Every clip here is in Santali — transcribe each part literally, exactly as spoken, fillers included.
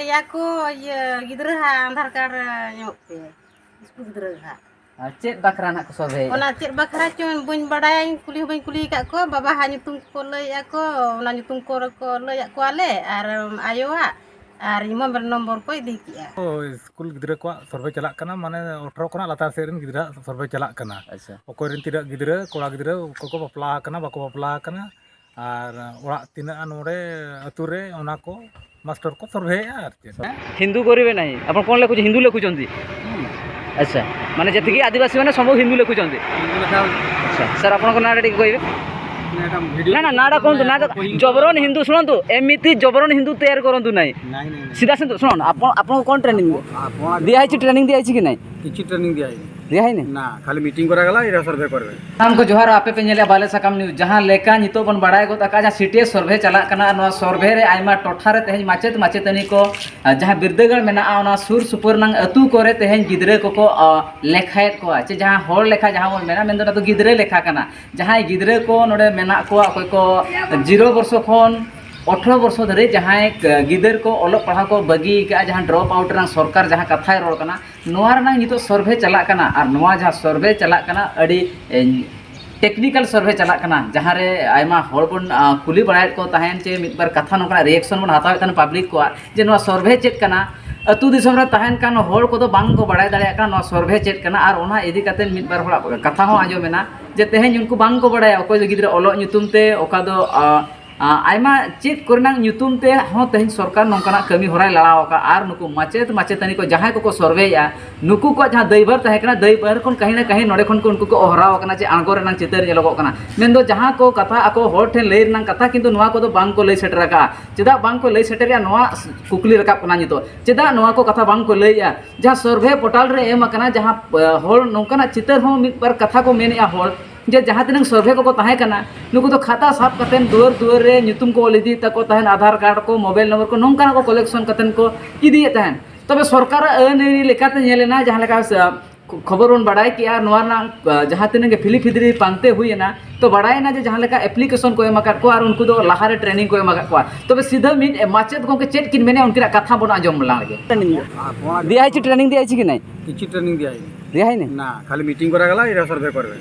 ᱭᱟ ᱠᱚ, ᱤᱭᱟᱹ, ᱜᱤᱫᱽᱨᱟᱹ ᱦᱟᱸᱜ ᱟᱫᱷᱟᱨ ᱠᱟᱨᱰ ᱨᱮ ᱧᱚᱜ ᱯᱮ, ᱥᱠᱩᱞ ᱜᱤᱫᱽᱨᱟᱹ ᱦᱟᱸᱜ᱾ ᱟᱨ ᱪᱮᱫ ᱵᱟᱠᱷᱨᱟ ᱱᱟᱜ ᱠᱚ ᱥᱚᱨᱵᱷᱮᱭᱮᱫᱼᱟ? ᱚᱱᱟ ᱪᱮᱫ ᱵᱟᱠᱷᱨᱟ ᱪᱚᱝ ᱵᱟᱹᱧ ᱵᱟᱰᱟᱭᱟ, ᱤᱧ ᱠᱩᱞᱤ ᱦᱚᱸ ᱵᱟᱹᱧ ᱠᱩᱞᱤ ᱟᱠᱟᱫ ᱠᱚᱣᱟ᱾ ᱵᱟᱵᱟ ᱦᱟᱸᱜ ᱧᱩᱛᱩᱢ ᱠᱚ ᱞᱟᱹᱭᱮᱫᱼᱟ ᱠᱚ, ᱚᱱᱟ ᱧᱩᱛᱩᱢ ᱠᱚ ᱠᱚ ᱞᱟᱹᱭᱟᱫ ᱠᱚᱣᱟᱞᱮ ᱟᱨ ᱟᱭᱳᱣᱟᱜ ᱟᱨ ᱢᱳᱵᱟᱭᱤᱞ ᱱᱚᱢᱵᱚᱨ ᱠᱚ ᱤᱫᱤ ᱠᱮᱜᱼᱟ᱾ ᱦᱳᱭ, ᱥᱠᱩᱞ ᱜᱤᱫᱽᱨᱟᱹ ᱠᱚᱣᱟᱜ ᱥᱚᱨᱵᱷᱮ ᱪᱟᱞᱟᱜ ᱠᱟᱱᱟ, ᱢᱟᱱᱮ ᱟᱴᱷᱨᱚ ᱠᱷᱚᱱᱟᱜ ᱞᱟᱛᱟᱨ ᱥᱮᱫ ᱨᱮᱱ ᱜᱤᱫᱽᱨᱟᱹᱣᱟᱜ ᱥᱚᱨᱵᱷᱮ ᱪᱟᱞᱟᱜ ᱠᱟᱱᱟ᱾ ᱟᱪᱪᱷᱟ᱾ ᱚᱠᱚᱭ ᱨᱮᱱ ᱛᱤᱱᱟᱹᱜ ᱜᱤᱫᱽᱨᱟᱹ, ᱠᱚᱲᱟ ᱜᱤᱫᱽᱨᱟᱹ, ᱚᱠᱚᱭ ᱠᱚ ᱵᱟᱯᱞᱟ ᱟᱠᱟᱱᱟ, ᱵᱟᱠᱚ ᱵᱟᱯᱞᱟ ᱟᱠᱟᱱᱟ, ᱟᱨ ᱚᱲᱟᱜ ᱛᱤᱱᱟᱹᱜ ᱱᱚᱰᱮ ᱟᱹᱛᱩ ᱨᱮ, ᱚᱱᱟ ᱠᱚ ᱢᱟᱥᱴᱟᱨ ᱠᱚ ᱥᱚᱨᱵᱷᱮᱭᱮᱫᱼᱟ ᱟᱨ ᱪᱮᱫ᱾ ହିନ୍ଦୁ କରିବେ ନାହିଁ। ଆପଣ କ'ଣ ଲେଖୁଛନ୍ତି? ହିନ୍ଦୁ ଲେଖୁଛନ୍ତି? ଆଚ୍ଛା, ମାନେ ଯେତିକି ଆଦିବାସୀ ମାନେ ସବୁ ହିନ୍ଦୁ ଲେଖୁଛନ୍ତି। ହିନ୍ଦୁ ଲେଖା ହେଉଛି। ଆଚ୍ଛା ସାର୍, ଆପଣଙ୍କ ନାଁଟା ଟିକେ କହିବେ। ନା, ଏଇଟା ଭିଡ଼ିଓ ନା ନା, ନାଁଟା କୁହନ୍ତୁ, ନାଁଟା। ଜବରନ ହିନ୍ଦୁ, ଶୁଣନ୍ତୁ, ଏମିତି ଜବରନ ହିନ୍ଦୁ ତିଆରି କରନ୍ତୁ ନାହିଁ। ନାଇଁ, ନାଇଁ, ନାଇଁ। ସିଧା ସିଧା ଶୁଣନ୍ତୁ, ଆପଣ, ଆପଣଙ୍କୁ କ'ଣ ଟ୍ରେନିଂ ଆପଣ ଆଗେ ଦିଆହେଇଛି? ଟ୍ରେନିଂ ଦିଆହେଇଛି କି ନାହିଁ? କିଛି ଟ୍ରେନିଂ ଦିଆହେଇନି। ଦିଆହେଇନି? ନା, ଖାଲି ମିଟିଂ କରାଗଲା, ଏଇଟା ସର୍ଭେ କରିବେ। ᱥᱟᱱᱟᱢ ᱠᱚ ᱡᱚᱦᱟᱨ, ᱟᱯᱮ ᱯᱮ ᱧᱮᱞᱮᱫᱼᱟ ᱵᱟᱞᱮ ᱥᱟᱠᱟᱢ ᱱᱤᱭᱩᱡᱽ᱾ ᱡᱟᱦᱟᱸ ᱞᱮᱠᱟ ᱱᱤᱛᱚᱜ ᱵᱚᱱ ᱵᱟᱲᱟᱭ ᱜᱚᱫ ᱟᱠᱟᱫᱼᱟ, ᱡᱟᱦᱟᱸ ᱥᱤ ᱴᱤ ᱮᱥ ᱥᱚᱨᱵᱷᱮ ᱪᱟᱞᱟᱜ ᱠᱟᱱᱟ, ᱟᱨ ᱱᱚᱣᱟ ᱥᱚᱨᱵᱷᱮ ᱨᱮ ᱟᱭᱢᱟ ᱴᱚᱴᱷᱟ ᱨᱮ ᱛᱮᱦᱮᱧ ᱢᱟᱪᱮᱫ ᱢᱟᱪᱮᱛᱟᱹᱱᱤ ᱠᱚ, ᱟᱨ ᱡᱟᱦᱟᱸ ᱵᱤᱨᱫᱟᱹᱜᱟᱲ ᱢᱮᱱᱟᱜᱼᱟ, ᱚᱱᱟ ᱥᱩᱨ ᱥᱩᱯᱩᱨ ᱨᱮᱱᱟᱜ ᱟᱹᱛᱩ ᱠᱚᱨᱮ ᱛᱮᱦᱮᱧ ᱜᱤᱫᱽᱨᱟᱹ ᱠᱚᱠᱚ, ᱟ, ᱞᱮᱠᱷᱟᱭᱮᱫ ᱠᱚᱣᱟ, ᱪᱮ ᱡᱟᱦᱟᱸ ᱦᱚᱲ ᱞᱮᱠᱷᱟ ᱡᱟᱦᱟᱸ ᱵᱚᱱ ᱢᱮᱱᱟ, ᱢᱮᱱᱫᱚ ᱚᱱᱟ ᱫᱚ ᱜᱤᱫᱽᱨᱟᱹ ᱞᱮᱠᱷᱟ ᱠᱟᱱᱟ᱾ ᱡᱟᱦᱟᱸᱭ ᱜᱤᱫᱽᱨᱟᱹ ᱠᱚ ᱱᱚᱰᱮ ᱢᱮᱱᱟᱜ ᱠᱚᱣᱟ, ᱚᱠᱚᱭ ᱠᱚ ᱡᱤᱨᱳ ᱵᱚᱨᱥᱚ ᱠᱷᱚᱱ ᱟᱴᱷᱨᱚ ᱵᱚᱨᱥᱚ ᱫᱷᱟᱹᱨᱤᱡ ᱡᱟᱦᱟᱸᱭ ᱜᱤᱫᱟᱹᱨ ᱠᱚ ᱚᱞᱚᱜ ᱯᱟᱲᱦᱟᱣ ᱠᱚ ᱵᱟᱹᱜᱤ ᱟᱠᱟᱫᱼᱟ, ᱡᱟᱦᱟᱸ ᱰᱨᱚᱯ ᱟᱣᱩᱴ ᱨᱮᱱᱟᱜ ᱥᱚᱨᱠᱟᱨ ᱡᱟᱦᱟᱸ ᱠᱟᱛᱷᱟᱭ ᱨᱚᱲ ᱠᱟᱱᱟ, ᱱᱚᱣᱟ ᱨᱮᱱᱟᱜ ᱱᱤᱛᱚᱜ ᱥᱚᱨᱵᱷᱮ ᱪᱟᱞᱟᱜ ᱠᱟᱱᱟ᱾ ᱟᱨ ᱱᱚᱣᱟ ᱡᱟᱦᱟᱸ ᱥᱚᱨᱵᱷᱮ ᱪᱟᱞᱟᱜ ᱠᱟᱱᱟ, ᱟᱹᱰᱤ, ᱮ, ᱴᱮᱠᱱᱤᱠᱮᱞ ᱥᱚᱨᱵᱷᱮ ᱪᱟᱞᱟᱜ ᱠᱟᱱᱟ, ᱡᱟᱦᱟᱸ ᱨᱮ ᱟᱭᱢᱟ ᱦᱚᱲ ᱵᱚᱱ, ᱟ, ᱠᱩᱞᱤ ᱵᱟᱲᱟᱭᱮᱫ ᱠᱚ ᱛᱟᱦᱮᱱ, ᱪᱮ ᱢᱤᱫ ᱵᱟᱨ ᱠᱟᱛᱷᱟ ᱱᱚᱝᱠᱟᱱᱟᱜ ᱨᱤᱭᱮᱠᱥᱚᱱ ᱵᱚᱱ ᱦᱟᱛᱟᱣᱮᱫ ᱛᱟᱦᱮᱱ ᱯᱟᱵᱽᱞᱤᱠ ᱠᱚᱣᱟᱜ, ᱡᱮ ᱱᱚᱣᱟ ᱥᱚᱨᱵᱷᱮ ᱪᱮᱫ ᱠᱟᱱᱟ? ᱟᱹᱛᱩ ᱫᱤᱥᱚᱢ ᱨᱮ ᱛᱟᱦᱮᱱ ᱠᱟᱱ ᱦᱚᱲ ᱠᱚᱫᱚ ᱵᱟᱝ ᱠᱚ ᱵᱟᱲᱟᱭ ᱫᱟᱲᱮᱭᱟᱜ ᱠᱟᱱᱟ ᱱᱚᱣᱟ ᱥᱚᱨᱵᱷᱮ ᱪᱮᱫ ᱠᱟᱱᱟ᱾ ᱟᱨ ᱚᱱᱟ ᱤᱫᱤ ᱠᱟᱛᱮ ᱢᱤᱫ ᱵᱟᱨ ᱦᱚᱲᱟᱜ ᱠᱟᱛᱷᱟ ᱦᱚᱸ ᱟᱸᱡᱚᱢᱮᱱᱟ, ᱡᱮ ᱛᱮᱦᱮᱧ ᱩᱱᱠᱩ ᱵᱟᱝ ᱠᱚ ᱵᱟᱲᱟᱭᱟ, ᱚᱠᱚᱭ ᱫᱚ ᱜᱤᱫᱽᱨᱟᱹ ᱚᱞᱚᱜ ᱧᱩᱛᱩᱢ ᱛᱮ, ᱚᱠᱟ ᱫᱚ, ᱟ, ᱟ, ᱟᱭᱢᱟ ᱪᱮᱫ ᱠᱚᱨᱮᱱᱟᱜ ᱧᱩᱛᱩᱢ ᱛᱮ ᱦᱚᱸ ᱛᱮᱦᱮᱧ ᱥᱚᱨᱠᱟᱨ ᱱᱚᱝᱠᱟᱱᱟᱜ ᱠᱟᱹᱢᱤ ᱦᱚᱨᱟᱭ ᱞᱟᱲᱟᱣ ᱟᱠᱟᱫᱼᱟ᱾ ᱟᱨ ᱱᱩᱠᱩ ᱢᱟᱪᱮᱫ ᱢᱟᱪᱮᱛᱟᱹᱱᱤ ᱠᱚ ᱡᱟᱦᱟᱸᱭ ᱠᱚᱠᱚ ᱥᱚᱨᱵᱷᱮᱭᱮᱫᱼᱟ, ᱱᱩᱠᱩ ᱠᱚᱣᱟᱜ ᱡᱟᱦᱟᱸ ᱫᱟᱹᱭᱵᱷᱟᱨ ᱛᱟᱦᱮᱸ ᱠᱟᱱᱟ, ᱫᱟᱹᱭᱵᱷᱟᱨ ᱠᱷᱚᱱ ᱠᱟᱹᱦᱤ ᱱᱟ ᱠᱟᱹᱦᱤ ᱱᱚᱰᱮ ᱠᱷᱚᱱ ᱠᱚ ᱩᱱᱠᱩ ᱠᱚ ᱚᱦᱨᱟᱣ ᱟᱠᱟᱱᱟ, ᱪᱮ ᱟᱬᱜᱚ ᱨᱮᱱᱟᱜ ᱪᱤᱛᱟᱹᱨ ᱧᱮᱞᱚᱜᱚᱜ ᱠᱟᱱᱟ᱾ ᱢᱮᱱᱫᱚ ᱡᱟᱦᱟᱸ ᱠᱚ ᱠᱟᱛᱷᱟ ᱟᱠᱚ ᱦᱚᱲ ᱴᱷᱮᱱ ᱞᱟᱹᱭ ᱨᱮᱱᱟᱜ ᱠᱟᱛᱷᱟ, ᱠᱤᱱᱛᱩ ᱱᱚᱣᱟ ᱠᱚᱫᱚ ᱵᱟᱝ ᱠᱚ ᱞᱟᱹᱭ ᱥᱮᱴᱮᱨ ᱟᱠᱟᱫᱼᱟ᱾ ᱪᱮᱫᱟᱜ ᱵᱟᱝ ᱠᱚ ᱞᱟᱹᱭ ᱥᱮᱴᱮᱨᱮᱫᱼᱟ, ᱱᱚᱣᱟ ᱠᱩᱠᱞᱤ ᱨᱟᱠᱟᱵ ᱠᱟᱱᱟ ᱱᱤᱛᱚᱜ᱾ ᱪᱮᱫᱟᱜ ᱱᱚᱣᱟ ᱠᱚ ᱠᱟᱛᱷᱟ ᱵᱟᱝ ᱠᱚ ᱞᱟᱹᱭᱮᱫᱼᱟ? ᱡᱟᱦᱟᱸ ᱥᱚᱨᱵᱷᱮ ᱯᱳᱨᱴᱟᱞ ᱨᱮ ᱮᱢ ᱟᱠᱟᱱᱟ, ᱡᱟᱦᱟᱸ, ᱮ, ᱦᱚᱲ ᱱᱚᱝᱠᱟᱱᱟᱜ ᱪᱤᱛᱟᱹᱨ ᱦᱚᱸ ᱢᱤᱫ ᱵᱟᱨ ᱠᱟᱛᱷᱟ ᱠᱚ ᱢᱮᱱᱮᱫᱼᱟ ᱦᱚᱲ, ᱡᱮ ᱡᱟᱦᱟᱸ ᱛᱤᱱᱟᱹᱜ ᱥᱚᱨᱵᱷᱮ ᱠᱚᱠᱚ ᱛᱟᱦᱮᱸ ᱠᱟᱱᱟ, ᱱᱩᱠᱩ ᱫᱚ ᱠᱷᱟᱛᱟ ᱥᱟᱵ ᱠᱟᱛᱮᱫ ᱫᱩᱣᱟᱹᱨ ᱫᱩᱣᱟᱹᱨ ᱨᱮ ᱧᱩᱛᱩᱢ ᱠᱚ ᱚᱞ ᱤᱫᱤᱭᱮᱫ ᱛᱟᱠᱚ ᱛᱟᱦᱮᱸᱫ, ᱟᱫᱷᱟᱨ ᱠᱟᱨᱰ ᱠᱚ, ᱢᱳᱵᱟᱭᱤᱞ ᱱᱚᱢᱵᱚᱨ ᱠᱚ, ᱱᱚᱝᱠᱟᱱᱟᱜ ᱠᱚ ᱠᱚᱞᱮᱠᱥᱚᱱ ᱠᱟᱛᱮᱫ ᱠᱚ ᱤᱫᱤᱭᱮᱫ ᱛᱟᱦᱮᱸᱫ᱾ ᱛᱚᱵᱮ ᱥᱚᱨᱠᱟᱨᱟᱜ ᱟᱹᱱ ᱟᱹᱨᱤ ᱞᱮᱠᱟᱛᱮ ᱧᱮᱞ ᱮᱱᱟ, ᱡᱟᱦᱟᱸ ᱞᱮᱠᱟ, ᱥᱮ, ᱠᱷᱚᱵᱚᱨ ᱵᱚᱱ ᱵᱟᱲᱟᱭ ᱠᱮᱜᱼᱟ, ᱱᱚᱣᱟ ᱨᱮᱱᱟᱜ ᱡᱟᱦᱟᱸ ᱛᱤᱱᱟᱹᱜ ᱜᱮ ᱯᱷᱤᱞᱤ ᱯᱷᱤᱫᱽᱨᱤ ᱯᱟᱱᱛᱮ ᱦᱩᱭᱮᱱᱟ, ᱛᱚ ᱵᱟᱲᱟᱭᱮᱱᱟ ᱡᱮ ᱡᱟᱦᱟᱸ ᱞᱮᱠᱟ ᱮᱯᱞᱤᱠᱮᱥᱚᱱ ᱠᱚ ᱮᱢ ᱟᱠᱟᱫ ᱠᱚᱣᱟ ᱟᱨ ᱩᱱᱠᱩ ᱫᱚ ᱞᱟᱦᱟᱨᱮ ᱴᱨᱮᱱᱤᱝ ᱠᱚ ᱮᱢ ᱟᱠᱟᱫ ᱠᱚᱣᱟ᱾ ᱛᱚᱵᱮ ᱥᱤᱫᱷᱟᱹ ᱢᱤᱫ ᱢᱟᱪᱮᱫ ᱜᱚᱢᱠᱮ ᱪᱮᱫ ᱠᱤᱱ ᱢᱮᱱᱮᱫᱼᱟ, ᱩᱱᱠᱤᱱᱟᱜ ᱠᱟᱛᱷᱟ ᱵᱚᱱ ᱟᱸᱡᱚᱢ ᱞᱟᱦᱟ ᱞᱮᱜᱮ᱾ ᱫᱤᱭᱟ ᱦᱮᱸ ᱪᱮ ᱴᱨᱮᱱᱤᱝ ᱫᱤᱭᱟ ᱪᱮ ᱠᱤ ᱱᱟᱭ? ᱠᱤᱪᱷᱩ ᱴᱨᱮᱱᱤᱝ ᱫᱤᱭᱟ ᱦᱮᱸ ᱱᱟ, ᱠᱷᱟᱹᱞᱤ ᱢᱤᱴᱤᱝ ᱠᱚᱨᱟ ᱜᱮᱞᱟ, ᱮᱨᱟ ᱥᱟᱨᱵᱷᱮ ᱠᱚᱨᱵᱮ᱾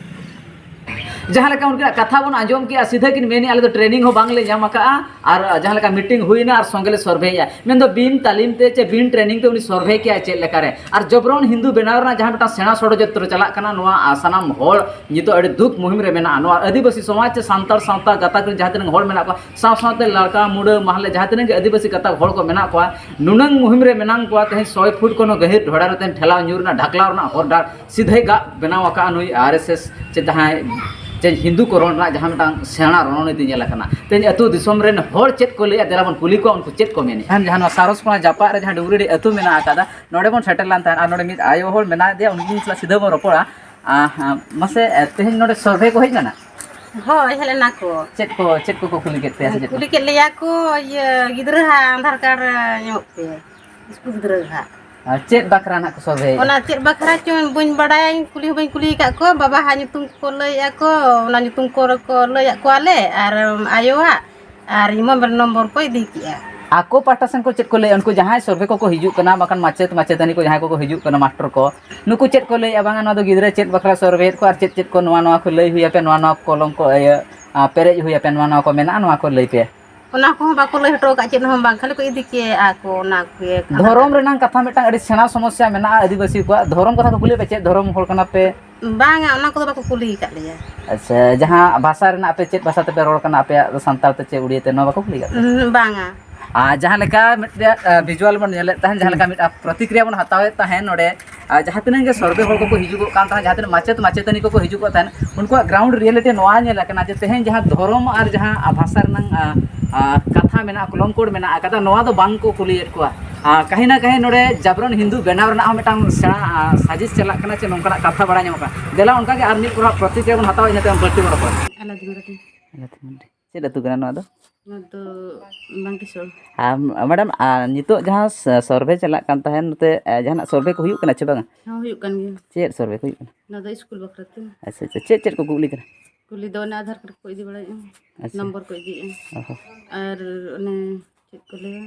ᱡᱟᱦᱟᱸ ᱞᱮᱠᱟ ᱩᱱᱠᱤᱱᱟᱜ ᱠᱟᱛᱷᱟ ᱵᱚᱱ ᱟᱸᱡᱚᱢ ᱠᱮᱜᱼᱟ, ᱥᱤᱫᱷᱟᱹ ᱠᱤᱱ ᱢᱮᱱᱮᱫᱼᱟ, "ᱟᱞᱮ ᱫᱚ ᱴᱨᱮᱱᱤᱝ ᱦᱚᱸ ᱵᱟᱝᱞᱮ ᱧᱟᱢ ᱟᱠᱟᱫᱼᱟ, ᱟᱨ ᱡᱟᱦᱟᱸ ᱞᱮᱠᱟ ᱢᱤᱴᱤᱝ ᱦᱩᱭᱱᱟ ᱟᱨ ᱥᱚᱸᱜᱮ ᱞᱮ ᱥᱚᱨᱵᱷᱮᱭᱮᱫᱼᱟ", ᱢᱮᱱᱫᱚ ᱵᱤᱱ ᱛᱟᱹᱞᱤᱢ ᱛᱮ ᱪᱮ ᱵᱤᱱ ᱴᱨᱮᱱᱤᱝ ᱛᱮ ᱩᱱᱤ ᱥᱚᱨᱵᱷᱮ ᱠᱮᱜᱼᱟᱭ ᱪᱮᱫ ᱞᱮᱠᱟᱨᱮ? ᱟᱨ ᱡᱚᱵᱨᱚᱱ ᱦᱤᱱᱫᱩ ᱵᱮᱱᱟᱣ ᱨᱮᱱᱟᱜ ᱡᱟᱦᱟᱸ ᱢᱤᱫᱴᱟᱝ ᱥᱮᱬᱟ ᱥᱚᱲᱚᱡᱚᱱᱛᱨᱚ ᱪᱟᱞᱟᱜ ᱠᱟᱱᱟ, ᱱᱚᱣᱟ ᱥᱟᱱᱟᱢ ᱦᱚᱲ ᱱᱤᱛᱚᱜ ᱟᱹᱰᱤ ᱫᱩᱠ ᱢᱩᱦᱤᱢ ᱨᱮ ᱢᱮᱱᱟᱜᱼᱟ᱾ ᱱᱚᱣᱟ ᱟᱹᱫᱤᱵᱟᱹᱥᱤ ᱥᱚᱢᱟᱡᱽ ᱪᱮ ᱥᱟᱱᱛᱟᱲ ᱥᱟᱶᱛᱟ ᱜᱟᱛᱟᱠ ᱨᱮᱱ ᱡᱟᱦᱟᱸ ᱛᱤᱱᱟᱹᱜ ᱦᱚᱲ ᱢᱮᱱᱟᱜ ᱠᱚᱣᱟ, ᱥᱟᱶ ᱥᱟᱶᱛᱮ ᱞᱟᱲᱠᱟ, ᱢᱩᱰᱟᱹ, ᱢᱟᱦᱞᱮ ᱡᱟᱦᱟᱸ ᱛᱤᱱᱟᱹᱜ ᱜᱮ ᱟᱹᱫᱤᱵᱟᱹᱥᱤ ᱜᱟᱛᱟᱠ ᱦᱚᱲ ᱠᱚ ᱢᱮᱱᱟᱜ ᱠᱚᱣᱟ, ᱱᱩᱱᱟᱹᱝ ᱢᱩᱦᱤᱢ ᱨᱮ ᱢᱮᱱᱟᱜ ᱠᱚᱣᱟ, ᱛᱮᱦᱮᱧ ᱥᱚᱭ ᱯᱷᱩᱴ ᱠᱷᱚᱱ ᱦᱚᱸ ᱜᱟᱹᱦᱤᱨ ᱰᱷᱚᱲᱟ ᱨᱮ ᱛᱮᱦᱮᱧ ᱴᱷᱮᱞᱟᱣ ᱧᱩᱨ ᱨᱮᱱᱟᱜ, ᱰᱷᱟᱠᱞᱟᱣ ᱨᱮᱱᱟᱜ ᱦᱚᱨ ᱰᱟᱦᱟᱨ ᱥᱤᱫᱷᱟᱹᱭ ᱜᱟᱜ ᱵᱮᱱᱟᱣ ᱟᱠᱟᱫᱼᱟ ᱱᱩᱭ ᱟᱨ ᱮᱥ ᱮᱥ ᱪᱮ ᱡᱟᱦᱟᱸᱭ ᱪᱮ ᱦᱤᱱᱫᱩ ᱠᱚᱨᱚᱱ ᱨᱮᱱᱟᱜ ᱡᱟᱦᱟᱸ ᱢᱤᱫᱴᱟᱝ ᱥᱮᱬᱟ ᱨᱚᱱᱚᱱᱤᱛᱤ ᱧᱮᱞ ᱟᱠᱟᱱᱟ᱾ ᱛᱮᱦᱮᱧ ᱟᱹᱛᱩ ᱫᱤᱥᱚᱢ ᱨᱮᱱ ᱦᱚᱲ ᱪᱮᱫ ᱠᱚ ᱞᱟᱹᱭᱮᱫᱼᱟ, ᱫᱮᱞᱟ ᱵᱚᱱ ᱠᱩᱞᱤ ᱠᱚᱣᱟ, ᱩᱱᱠᱩ ᱪᱮᱫ ᱠᱚ ᱢᱮᱱᱮᱫᱼᱟ᱾ ᱡᱟᱦᱟᱸ ᱱᱚᱣᱟ ᱥᱟᱨᱚᱥ ᱠᱷᱚᱱᱟᱜ ᱡᱟᱯᱟᱜ ᱨᱮ ᱡᱟᱦᱟᱸ ᱰᱩᱝᱨᱤᱰᱤ ᱟᱹᱛᱩ ᱢᱮᱱᱟᱜ ᱟᱠᱟᱫᱟ, ᱱᱚᱰᱮ ᱵᱚᱱ ᱥᱮᱴᱮᱨ ᱞᱮᱱ ᱛᱟᱦᱮᱸᱫ ᱟᱨ ᱱᱚᱰᱮ ᱢᱤᱫ ᱟᱭᱳ ᱦᱚᱲ ᱢᱮᱱᱟᱭ ᱫᱮᱭᱟ, ᱩᱱᱠᱤᱱ ᱥᱟᱞᱟᱜ ᱥᱤᱫᱷᱟᱹ ᱵᱚᱱ ᱨᱚᱯᱚᱲᱟ᱾ ᱟᱸ, ᱦᱟᱸ, ᱢᱟᱥᱮ, ᱮ, ᱛᱮᱦᱮᱧ ᱱᱚᱰᱮ ᱥᱚᱨᱵᱷᱮ ᱠᱚ ᱦᱮᱡ ᱞᱮᱱᱟ? ᱦᱳᱭ, ᱦᱮᱡ ᱞᱮᱱᱟ ᱠᱚ᱾ ᱪᱮᱫ ᱠᱚ, ᱪᱮᱫ ᱠᱚᱠᱚ ᱠᱩᱞᱤ ᱠᱮᱫ ᱯᱮᱭᱟ ᱥᱮ ᱪᱮᱫ? ᱠᱩᱞᱤ ᱠᱮᱫ ᱞᱮᱭᱟ ᱠᱚ, ᱤᱭᱟᱹ, ᱜᱤᱫᱽᱨᱟᱹ ᱦᱟᱸᱜ ᱟᱫᱷᱟᱨ ᱠᱟᱨᱰ ᱧᱟᱢᱚᱜ ᱯᱮ, ᱥᱠᱩᱞ ᱜᱤᱫᱽᱨᱟᱹ ᱦᱟᱸᱜ᱾ ᱟᱨ ᱪᱮᱫ ᱵᱟᱠᱷᱨᱟ ᱱᱟᱜ ᱠᱚ ᱥᱚᱨᱵᱷᱮᱭᱮᱫᱼᱟ? ᱚᱱᱟ ᱪᱮᱫ ᱵᱟᱠᱷᱨᱟ ᱪᱚᱝ ᱵᱟᱹᱧ ᱵᱟᱲᱟᱭᱟ, ᱤᱧ ᱠᱩᱞᱤ ᱦᱚᱸ ᱵᱟᱹᱧ ᱠᱩᱞᱤ ᱟᱠᱟᱫ ᱠᱚᱣᱟ᱾ ᱵᱟᱵᱟ ᱦᱟᱸᱜ ᱧᱩᱛᱩᱢ ᱠᱚ ᱞᱟᱹᱭᱮᱫᱼᱟ ᱠᱚ, ᱚᱱᱟ ᱧᱩᱛᱩᱢ ᱠᱚ ᱠᱚ ᱞᱟᱹᱭᱟᱫ ᱠᱚᱣᱟᱞᱮ, ᱟᱨ ᱟᱭᱳᱣᱟᱜ, ᱟᱨ ᱡᱮᱢᱚᱱ ᱱᱚᱢᱵᱚᱨ ᱠᱚ ᱤᱫᱤ ᱠᱮᱜᱼᱟ᱾ ᱟᱠᱚ ᱯᱟᱦᱴᱟ ᱥᱮᱱ ᱠᱚ ᱪᱮᱫ ᱠᱚ ᱞᱟᱹᱭᱟ? ᱩᱱᱠᱩ ᱡᱟᱦᱟᱸᱭ ᱥᱚᱨᱵᱷᱮ ᱠᱚᱠᱚ ᱦᱤᱡᱩᱜ ᱠᱟᱱᱟ, ᱵᱟᱠᱷᱟᱱ ᱢᱟᱪᱮᱫ ᱢᱟᱪᱮᱛᱟᱹᱱᱤ ᱠᱚ ᱡᱟᱦᱟᱸᱭ ᱠᱚᱠᱚ ᱦᱤᱡᱩᱜ ᱠᱟᱱᱟ, ᱢᱟᱥᱴᱟᱨ ᱠᱚ, ᱱᱩᱠᱩ ᱪᱮᱫ ᱠᱚ ᱞᱟᱹᱭᱮᱫᱼᱟ? ᱵᱟᱝᱟ, ᱱᱚᱣᱟ ᱫᱚ ᱜᱤᱫᱽᱨᱟᱹ ᱪᱮᱫ ᱵᱟᱠᱷᱨᱟ ᱥᱚᱨᱵᱷᱮᱭᱮᱫ ᱠᱚᱣᱟ ᱟᱨ ᱪᱮᱫ ᱪᱮᱫ ᱠᱚ ᱱᱚᱣᱟ ᱱᱚᱣᱟ ᱠᱚ ᱞᱟᱹᱭ ᱦᱩᱭ ᱟᱯᱮ, ᱱᱚᱣᱟ ᱱᱚᱣᱟ ᱠᱚᱞᱚᱢ ᱠᱚ, ᱤᱭᱟᱹ, ᱟ, ᱯᱮᱨᱮᱡ ᱦᱩᱭ ᱟᱯᱮ, ᱱᱚᱣᱟ ᱱᱚᱣᱟ ᱠᱚ ᱢᱮᱱᱟᱜᱼᱟ, ᱱᱚᱣᱟ ᱠᱚ ᱞᱟᱹᱭ ᱯᱮ᱾ ᱚᱱᱟ ᱠᱚᱦᱚᱸ ᱵᱟᱠᱚ ᱞᱟᱹᱭ ᱦᱚᱴᱚ ᱟᱠᱟᱫ, ᱪᱮᱫ ᱦᱚᱸ ᱵᱟᱝ, ᱠᱷᱟᱹᱞᱤ ᱠᱚ ᱤᱫᱤ ᱠᱮᱜᱼᱟ ᱠᱚ ᱚᱱᱟ ᱠᱚᱜᱮ᱾ ᱫᱷᱚᱨᱚᱢ ᱨᱮᱱᱟᱝ ᱠᱟᱛᱷᱟ ᱢᱤᱫᱴᱟᱝ ᱟᱹᱰᱤ ᱥᱮᱬᱟ ᱥᱚᱢᱚᱥᱥᱟ ᱢᱮᱱᱟᱜᱼᱟ ᱟᱹᱫᱤᱵᱟᱹᱥᱤ ᱠᱚᱣᱟᱜ᱾ ᱫᱷᱚᱨᱚᱢ ᱠᱟᱛᱷᱟ ᱠᱚ ᱠᱩᱞᱤᱭᱮᱫ ᱯᱮ, ᱪᱮᱫ ᱫᱷᱚᱨᱚᱢ ᱦᱚᱲ ᱠᱟᱱᱟ ᱯᱮ? ᱵᱟᱝᱟ, ᱚᱱᱟ ᱠᱚᱫᱚ ᱵᱟᱠᱚ ᱠᱩᱞᱤ ᱟᱠᱟᱫ ᱞᱮᱭᱟ᱾ ᱟᱪᱪᱷᱟ, ᱡᱟᱦᱟᱸ ᱵᱷᱟᱥᱟ ᱨᱮᱱᱟᱜ ᱟᱯᱮ ᱪᱮᱫ ᱵᱷᱟᱥᱟ ᱛᱮᱯᱮ ᱨᱚᱲ ᱠᱟᱱᱟ, ᱟᱯᱮᱭᱟᱜ ᱫᱚ ᱥᱟᱱᱛᱟᱲ ᱛᱮ ᱪᱮ ᱩᱲᱤᱭᱟ ᱛᱮ, ᱱᱚᱣᱟ ᱵᱟᱠᱚ ᱠᱩᱞᱤ ᱟᱠᱟᱫ ᱯᱮᱭᱟ? ᱩᱸᱦᱩᱸ, ᱵᱟᱝᱟ᱾ ᱟᱨ ᱡᱟᱦᱟᱸ ᱞᱮᱠᱟ ᱢᱤᱫᱴᱮᱡ, ᱟ, ᱵᱷᱤᱡᱩᱣᱟᱞ ᱵᱚᱱ ᱧᱮᱞᱮᱫ ᱛᱟᱦᱮᱸᱫ, ᱡᱟᱦᱟᱸ ᱞᱮᱠᱟ ᱢᱤᱫᱴᱟᱝ ᱯᱨᱚᱛᱤᱠᱨᱤᱭᱟ ᱵᱚᱱ ᱦᱟᱛᱟᱣᱮᱫ ᱛᱟᱦᱮᱸᱫ ᱱᱚᱰᱮ, ᱟᱨ ᱡᱟᱦᱟᱸ ᱛᱤᱱᱟᱹᱜ ᱜᱮ ᱥᱚᱨᱵᱷᱮ ᱦᱚᱲ ᱠᱚᱠᱚ ᱦᱤᱡᱩᱜᱚᱜ ᱠᱟᱱ ᱛᱟᱦᱮᱸᱫ, ᱡᱟᱦᱟᱸ ᱛᱤᱱᱟᱹᱜ ᱢᱟᱪᱮᱫ ᱢᱟᱪᱮᱛᱟᱹᱱᱤ ᱠᱚᱠᱚ ᱦᱤᱡᱩᱜᱚᱜ ᱛᱟᱦᱮᱸᱫ, ᱩᱱᱠᱩᱣᱟᱜ ᱜᱨᱟᱣᱩᱱᱰ ᱨᱤᱭᱮᱞᱤᱴᱤ ᱱᱚᱣᱟ ᱧᱮᱞ ᱟᱠᱟᱱᱟ ᱡᱮ ᱛᱮᱦᱮᱧ ᱡᱟᱦᱟᱸ ᱫᱷᱚᱨᱚᱢ ᱟᱨ ᱡᱟᱦᱟᱸ, ᱟ, ᱵᱷᱟᱥᱟ ᱨᱮᱱᱟᱝ, ᱟ, ᱟ, ᱠᱟᱛᱷᱟ ᱢᱮᱱᱟᱜᱼᱟ, ᱠᱚᱞᱚᱢ ᱠᱳᱰ ᱢᱮᱱᱟᱜ ᱟᱠᱟᱫᱟ, ᱱᱚᱣᱟ ᱫᱚ ᱵᱟᱝ ᱠᱚ ᱠᱩᱞᱤᱭᱮᱫ ᱠᱚᱣᱟ᱾ ᱟ, ᱠᱟᱹᱦᱤ ᱱᱟ ᱠᱟᱹᱦᱤ ᱱᱚᱰᱮ ᱡᱟᱵᱨᱚᱱ ᱦᱤᱱᱫᱩ ᱵᱮᱱᱟᱣ ᱨᱮᱱᱟᱜ ᱦᱚᱸ ᱢᱤᱫᱴᱟᱝ ᱥᱮᱬᱟ, ᱟ, ᱥᱟᱡᱤᱥ ᱪᱟᱞᱟᱜ ᱠᱟᱱᱟ ᱪᱮ ᱱᱚᱝᱠᱟᱱᱟᱜ ᱠᱟᱛᱷᱟ ᱵᱟᱲᱟᱭ ᱧᱟᱢᱚᱜ ᱠᱟᱱᱟ᱾ ᱫᱮᱞᱟ ᱚᱱᱠᱟ ᱜᱮ ᱟᱨ ᱢᱤᱫ ᱠᱚᱲᱟ ᱯᱨᱚᱛᱤᱠᱨᱤᱭᱟ ᱵᱚᱱ ᱦᱟᱛᱟᱣᱟ, ᱤᱱᱟᱹ ᱛᱟᱭᱚᱢ ᱵᱟᱹᱲᱛᱤ ᱵᱚᱱ ᱨᱚᱯᱚᱲᱟ᱾ ᱟᱞᱮ ᱫᱚ ᱱᱚᱰᱮ᱾ ᱪᱮᱫ ᱟᱹᱛᱩ ᱠᱟᱱᱟ ᱱᱚᱣᱟ ᱫᱚ? ᱱᱚᱣᱟ ᱫᱚ ᱵᱟᱝᱠᱤᱥᱚᱲ᱾ ᱟᱨ ᱢᱮᱰᱟᱢ, ᱟᱨ ᱱᱤᱛᱚᱜ ᱡᱟᱦᱟᱸ ᱥ-, ᱥᱚᱨᱵᱷᱮ ᱪᱟᱞᱟᱜ ᱠᱟᱱ ᱛᱟᱦᱮᱸᱫ, ᱱᱚᱛᱮ, ᱮ, ᱡᱟᱦᱟᱱᱟᱜ ᱥᱚᱨᱵᱷᱮ ᱠᱚ ᱦᱩᱭᱩᱜ ᱠᱟᱱᱟ ᱪᱮ ᱵᱟᱝᱟ? ᱦᱚᱸ, ᱦᱩᱭᱩᱜ ᱠᱟᱱ ᱜᱮᱭᱟ᱾ ᱪᱮᱫ ᱥᱚᱨᱵᱷᱮ ᱠᱚ ᱦᱩᱭᱩᱜ ᱠᱟᱱᱟ? ᱱᱚᱣᱟ ᱫᱚ ᱥᱠᱩᱞ ᱵᱟᱠᱷᱨᱟ ᱛᱮ᱾ ᱟᱪᱪᱷᱟ, ᱟᱪᱪᱷᱟ᱾ ᱪᱮᱫ, ᱪᱮᱫ ᱠᱚᱠᱚ ᱠᱩᱞᱤ ᱠᱟᱱᱟ? ᱠᱩᱞᱤ ᱫᱚ ᱚᱱᱮ ᱟᱫᱷᱟᱨ ᱠᱟᱨᱰ ᱠᱚ ᱤᱫᱤ ᱵᱟᱲᱟᱭᱮᱫᱼᱟ᱾ ᱟᱪᱪᱷᱟ᱾ ᱱᱚᱢᱵᱚᱨ ᱠᱚ ᱤᱫᱤᱭᱮᱫᱼᱟ᱾ ᱚ ᱦᱚᱸ᱾ ᱟᱨ ᱚᱱᱮ ᱪᱮᱫ ᱠᱚ ᱞᱟᱹᱭᱟ,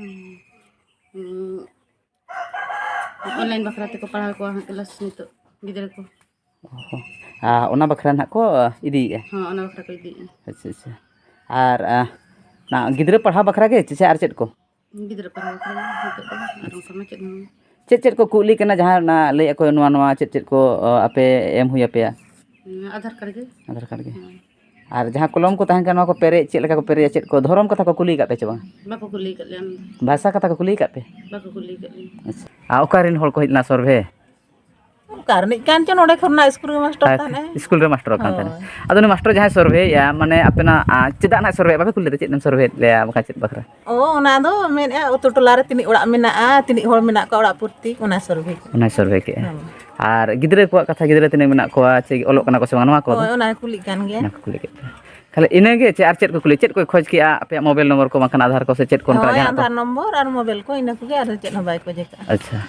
ᱩᱸ, ᱚᱱᱞᱟᱭᱤᱱ ᱵᱟᱠᱷᱨᱟ ᱛᱮᱠᱚ ᱯᱟᱲᱦᱟᱣ ᱠᱚᱣᱟ ᱦᱟᱸᱜ ᱠᱞᱟᱥ ᱱᱤᱛᱚᱜ ᱜᱤᱫᱽᱨᱟᱹ ᱠᱚ᱾ ᱚ ᱦᱚᱸ᱾ ᱟᱨ ᱚᱱᱟ ᱵᱟᱠᱷᱨᱟ ᱱᱟᱦᱟᱜ ᱠᱚ ᱤᱫᱤᱭᱮᱫᱼᱟ? ᱦᱚᱸ, ᱚᱱᱟ ᱵᱟᱠᱷᱨᱟ ᱠᱚ ᱤᱫᱤᱭᱮᱫᱼᱟ᱾ ᱟᱪᱪᱷᱟ, ᱟᱪᱪᱷᱟ᱾ ᱟᱨ, ᱟ, ᱚᱱᱟ ᱜᱤᱫᱽᱨᱟᱹ ᱯᱟᱲᱦᱟᱣ ᱵᱟᱠᱷᱨᱟ ᱜᱮ ᱪᱮ ᱟᱨ ᱪᱮᱫ ᱠᱚ? ᱜᱤᱫᱽᱨᱟᱹ ᱯᱟᱲᱦᱟᱣ ᱵᱟᱠᱷᱨᱟ ᱜᱮ ᱱᱤᱛᱚᱜ ᱫᱚ, ᱟᱨ ᱚᱱᱠᱟ ᱢᱟ ᱪᱮᱫ ᱦᱚᱸ ᱵᱟᱝ᱾ ᱪᱮᱫ ᱪᱮᱫ ᱠᱚ ᱠᱩᱞᱤ ᱠᱟᱱᱟ, ᱡᱟᱦᱟᱸ ᱚᱱᱟ ᱞᱟᱹᱭᱮᱫ ᱠᱚ ᱱᱚᱣᱟ, ᱱᱚᱣᱟ ᱪᱮᱫ ᱪᱮᱫ ᱠᱚ, ᱚ, ᱟᱯᱮ ᱮᱢ ᱦᱩᱭ ᱟᱯᱮᱭᱟ? ᱦᱩᱸ, ᱟᱫᱷᱟᱨ ᱠᱟᱨᱰ ᱜᱮ᱾ ᱟᱫᱷᱟᱨ ᱠᱟᱨᱰ ᱜᱮ᱾ ᱦᱩᱸ᱾ ᱟᱨ ᱡᱟᱦᱟᱸ ᱠᱚᱞᱚᱢ ᱠᱚ ᱛᱟᱦᱮᱸ ᱠᱟᱱᱟ, ᱱᱚᱣᱟ ᱠᱚ ᱯᱮᱨᱮᱡ ᱪᱮᱫ ᱞᱮᱠᱟ ᱠᱚ ᱯᱮᱨᱮᱡᱟ, ᱪᱮᱫ ᱠᱚ ᱫᱷᱚᱨᱚᱢ ᱠᱟᱛᱷᱟ ᱠᱚ ᱠᱩᱞᱤ ᱟᱠᱟᱫ ᱯᱮ ᱪᱮ ᱵᱟᱝ? ᱵᱟᱠᱚ ᱠᱩᱞᱤ ᱟᱠᱟᱫ ᱞᱮᱭᱟ ᱚᱱᱟ ᱫᱚ᱾ ᱵᱷᱟᱥᱟ ᱠᱟᱛᱷᱟ ᱠᱚ ᱠᱩᱞᱤ ᱟᱠᱟᱫ ᱯᱮ? ᱵᱟᱠᱚ ᱠᱩᱞᱤ ᱟᱠᱟᱫ ᱞᱮᱭᱟ᱾ ᱟᱪᱪᱷᱟ᱾ ᱟᱨ ᱚᱠᱟ ᱨᱮᱱ ᱦᱚᱲ ᱠᱚ ᱦᱮᱡ ᱞᱮᱱᱟ ᱥᱚᱨᱵᱷᱮ? ᱚᱠᱟ ᱨᱤᱱᱤᱡ ᱠᱟᱱ ᱪᱚ, ᱱᱚᱰᱮ ᱠᱷᱚᱱ ᱱᱟᱜ ᱥᱠᱩᱞ ᱨᱮ ᱢᱟᱥᱴᱟᱨ ᱟᱨ ᱛᱟᱦᱮᱱᱟᱭ᱾ ᱥᱠᱩᱞ ᱨᱮ ᱢᱟᱥᱴᱟᱨ ᱠᱟᱱ ᱛᱟᱦᱮᱱᱟ᱾ ᱦᱳᱭ᱾ ᱟᱫᱚ ᱩᱱᱤ ᱢᱟᱥᱴᱟᱨ ᱡᱟᱦᱟᱸᱭ ᱥᱚᱨᱵᱷᱮᱭᱮᱫᱼᱟ, ᱢᱟᱱᱮ ᱟᱯᱮᱱᱟᱜ, ᱟ, ᱪᱮᱫᱟᱜ ᱱᱟᱜ ᱥᱚᱨᱵᱷᱮᱭᱮᱫᱼᱟ? ᱵᱟᱯᱮ ᱠᱩᱞᱤ ᱞᱮᱫᱟ ᱪᱮᱫ ᱮᱢ ᱥᱚᱨᱵᱷᱮᱭᱮᱫ ᱞᱮᱭᱟ, ᱵᱟᱠᱷᱟᱱ ᱪᱮᱫ ᱵᱟᱠᱷᱨᱟ? ᱚ, ᱚᱱᱟ ᱫᱚ ᱢᱮᱱᱮᱫᱼᱟ, ᱟᱹᱛᱩ ᱴᱚᱞᱟ ᱨᱮ ᱛᱤᱱᱟᱹᱜ ᱚᱲᱟᱜ ᱢᱮᱱᱟᱜᱼᱟ, ᱛᱤᱱᱟᱹᱜ ᱦᱚᱲ ᱢᱮᱱᱟᱜ ᱠᱚᱣᱟ ᱚᱲᱟᱜ ᱯᱨᱚᱛᱤ, ᱚᱱᱟ ᱥᱚᱨᱵᱷᱮ ᱜᱮ᱾ ᱚᱱᱟᱭ ᱥᱚᱨᱵᱷᱮ ᱠᱮᱜᱼᱟ᱾ ᱦᱳᱭ᱾ ᱟᱨ ᱜᱤᱫᱽᱨᱟᱹ ᱠᱚᱣᱟᱜ ᱠᱟᱛᱷᱟ, ᱜᱤᱫᱽᱨᱟᱹ ᱛᱤᱱᱟᱹᱜ ᱢᱮᱱᱟᱜ ᱠᱚᱣᱟ, ᱪᱮ ᱚᱞᱚᱜ ᱠᱟᱱᱟ ᱠᱚ ᱥᱮ ᱵᱟᱝ, ᱱᱚᱣᱟ ᱠᱚ? ᱦᱳᱭ, ᱚᱱᱟ ᱠᱩᱞᱤᱜ ᱠᱟᱱ ᱜᱮᱭᱟ᱾ ᱚᱱᱟ ᱠᱚ ᱠᱩᱞᱤ ᱠᱮᱫ ᱯᱮᱭᱟ᱾ ᱠᱷᱟᱹᱞᱤ ᱤᱱᱟᱹᱜᱮ ᱪᱮ ᱟᱨ ᱪᱮᱫ ᱠᱚ ᱠᱩᱞᱤ? ᱪᱮᱫ ᱠᱚᱭ ᱠᱷᱚᱡᱽ ᱠᱮᱜᱼᱟ? ᱟᱯᱮᱭᱟᱜ ᱢᱳᱵᱟᱭᱤᱞ ᱱᱚᱢᱵᱚᱨ ᱠᱚ ᱵᱟᱝᱠᱷᱟᱱ ᱟᱫᱷᱟᱨ ᱠᱚ ᱥᱮ ᱪᱮᱫ ᱠᱚ ᱚᱱᱠᱟᱱᱟᱜ ᱦᱳᱭ, ᱡᱟᱦᱟᱱᱟᱜ ᱠᱚ? ᱟᱫᱷᱟᱨ ᱱᱚᱢᱵᱚᱨ ᱟᱨ ᱢᱳᱵᱟᱭᱤᱞ ᱠᱚ, ᱤᱱᱟᱹ ᱠᱚᱜᱮ, ᱟᱨ ᱪᱮᱫ ᱦᱚᱸ ᱵᱟᱭ ᱠᱷᱚᱡᱽ ᱟᱠᱟᱫᱼᱟ᱾ ᱟᱪᱪᱷᱟ᱾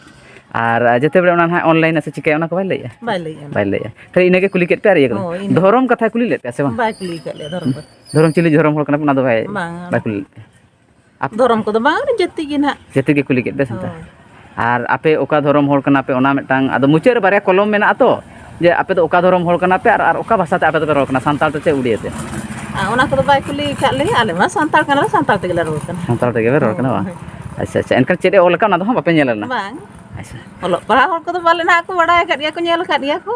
ᱟᱨ ᱡᱮᱛᱮ ᱵᱮᱲᱟ ᱚᱱᱟ ᱱᱟᱦᱟᱜ ᱚᱱᱞᱟᱭᱤᱱ ᱥᱮ ᱪᱤᱠᱟᱹᱭᱟ, ᱚᱱᱟ ᱠᱚ ᱵᱟᱭ ᱞᱟᱹᱭᱮᱜᱼᱟ? ᱵᱟᱭ ᱞᱟᱹᱭᱮᱜᱼᱟ᱾ ᱵᱟᱭ ᱞᱟᱹᱭᱮᱜᱼᱟ᱾ ᱠᱷᱟᱹᱞᱤ ᱤᱱᱟᱹᱜᱮ ᱠᱩᱞᱤ ᱠᱮᱫ ᱯᱮᱭᱟ ᱟᱨ ᱤᱭᱟᱹ ᱠᱟᱫᱟ᱾ ᱦᱳᱭ, ᱤᱱᱟᱹ᱾ ᱫᱷᱚᱨᱚᱢ ᱠᱟᱛᱷᱟᱭ ᱠᱩᱞᱤ ᱞᱮᱫ ᱯᱮᱭᱟ ᱥᱮ ᱵᱟᱝ? ᱵᱟᱭ ᱠᱩᱞᱤ ᱟᱠᱟᱫ ᱞᱮᱭᱟ ᱫᱷᱚᱨᱚᱢ ᱠᱟᱛᱷᱟ᱾ ᱫᱷᱚᱨᱚᱢ ᱪᱤᱞᱤ ᱫᱷᱚᱨᱚᱢ ᱦᱚᱲ ᱠᱟᱱᱟ ᱯᱮ, ᱚᱱᱟ ᱫᱚ ᱵᱟᱭ, ᱵᱟᱝᱟ᱾ ᱵᱟᱭ ᱠᱩᱞᱤ ᱞᱮᱫ ᱯᱮᱭᱟ? ᱟᱯ- ᱫᱷᱚᱨᱚᱢ ᱠᱚᱫᱚ ᱵᱟᱝ, ᱡᱟᱹᱛᱤ ᱜᱮ ᱱᱟᱦᱟᱜ᱾ ᱡᱟᱹᱛᱤ ᱜᱮ ᱠᱩᱞᱤ ᱠᱮᱫ ᱯᱮᱭᱟ ᱥᱟᱱᱛᱟᱲ᱾ ᱦᱳᱭ᱾ ᱟᱨ ᱟᱯᱮ ᱚᱠᱟ ᱫᱷᱚᱨᱚᱢ ᱦᱚᱲ ᱠᱟᱱᱟ ᱯᱮ, ᱚᱱᱟ ᱢᱤᱫᱴᱟᱝ, ᱟᱫᱚ ᱢᱩᱪᱟᱹᱫ ᱨᱮ ᱵᱟᱨᱭᱟ ᱠᱚᱞᱚᱢ ᱢᱮᱱᱟᱜᱼᱟ ᱛᱚ, ᱡᱮ ᱟᱯᱮ ᱫᱚ ᱚᱠᱟ ᱫᱷᱚᱨᱚᱢ ᱦᱚᱲ ᱠᱟᱱᱟ ᱯᱮ ᱟᱨ, ᱟᱨ ᱚᱠᱟ ᱵᱷᱟᱥᱟ ᱛᱮ ᱟᱯᱮ ᱫᱚᱯᱮ ᱨᱚᱲ ᱠᱟᱱᱟ, ᱥᱟᱱᱛᱟᱲ ᱛᱮ ᱪᱮ ᱩᱲᱤᱭᱟ ᱛᱮ? ᱟᱨ ᱚᱱᱟ ᱠᱚᱫᱚ ᱵᱟᱭ ᱠᱩᱞᱤ ᱟᱠᱟᱫ ᱞᱮᱭᱟ, ᱟᱞᱮ ᱢᱟ ᱥᱟᱱᱛᱟᱲ ᱠᱟᱱᱟᱞᱮ, ᱥᱟᱱᱛᱟᱲ ᱛᱮᱜᱮ ᱞᱮ ᱨᱚᱲ ᱠᱟᱱᱟ᱾ ᱥᱟᱱᱛᱟᱲ ᱛᱮᱜᱮ ᱯᱮ ᱨᱚᱲ ᱠᱟᱱᱟ ᱵᱟᱝ? ᱦᱳᱭ᱾ ᱟᱪᱪᱷᱟ, ᱟᱪᱪᱷᱟ, ᱮᱱᱠᱷᱟᱱ ᱪᱮᱫ ᱮ ᱚᱞ ᱟᱠᱟᱫ ᱚᱱᱟ ᱫᱚ ᱦᱟᱸᱜ ᱵᱟᱯᱮ ᱧᱮᱞ ᱞᱮᱱᱟ? ᱵᱟᱝ᱾ ᱟᱪᱪᱷᱟ᱾ ᱚᱞᱚᱜ ᱯᱟᱲᱦᱟᱣ ᱦᱚᱲ ᱠᱚᱫᱚ ᱯᱟᱞᱮ ᱱᱟᱦᱟᱜ ᱠᱚ ᱵᱟᱲᱟᱭ ᱟᱠᱟᱫ ᱜᱮᱭᱟ ᱠᱚ, ᱧᱮᱞ ᱟᱠᱟᱫ ᱜᱮᱭᱟ ᱠᱚ᱾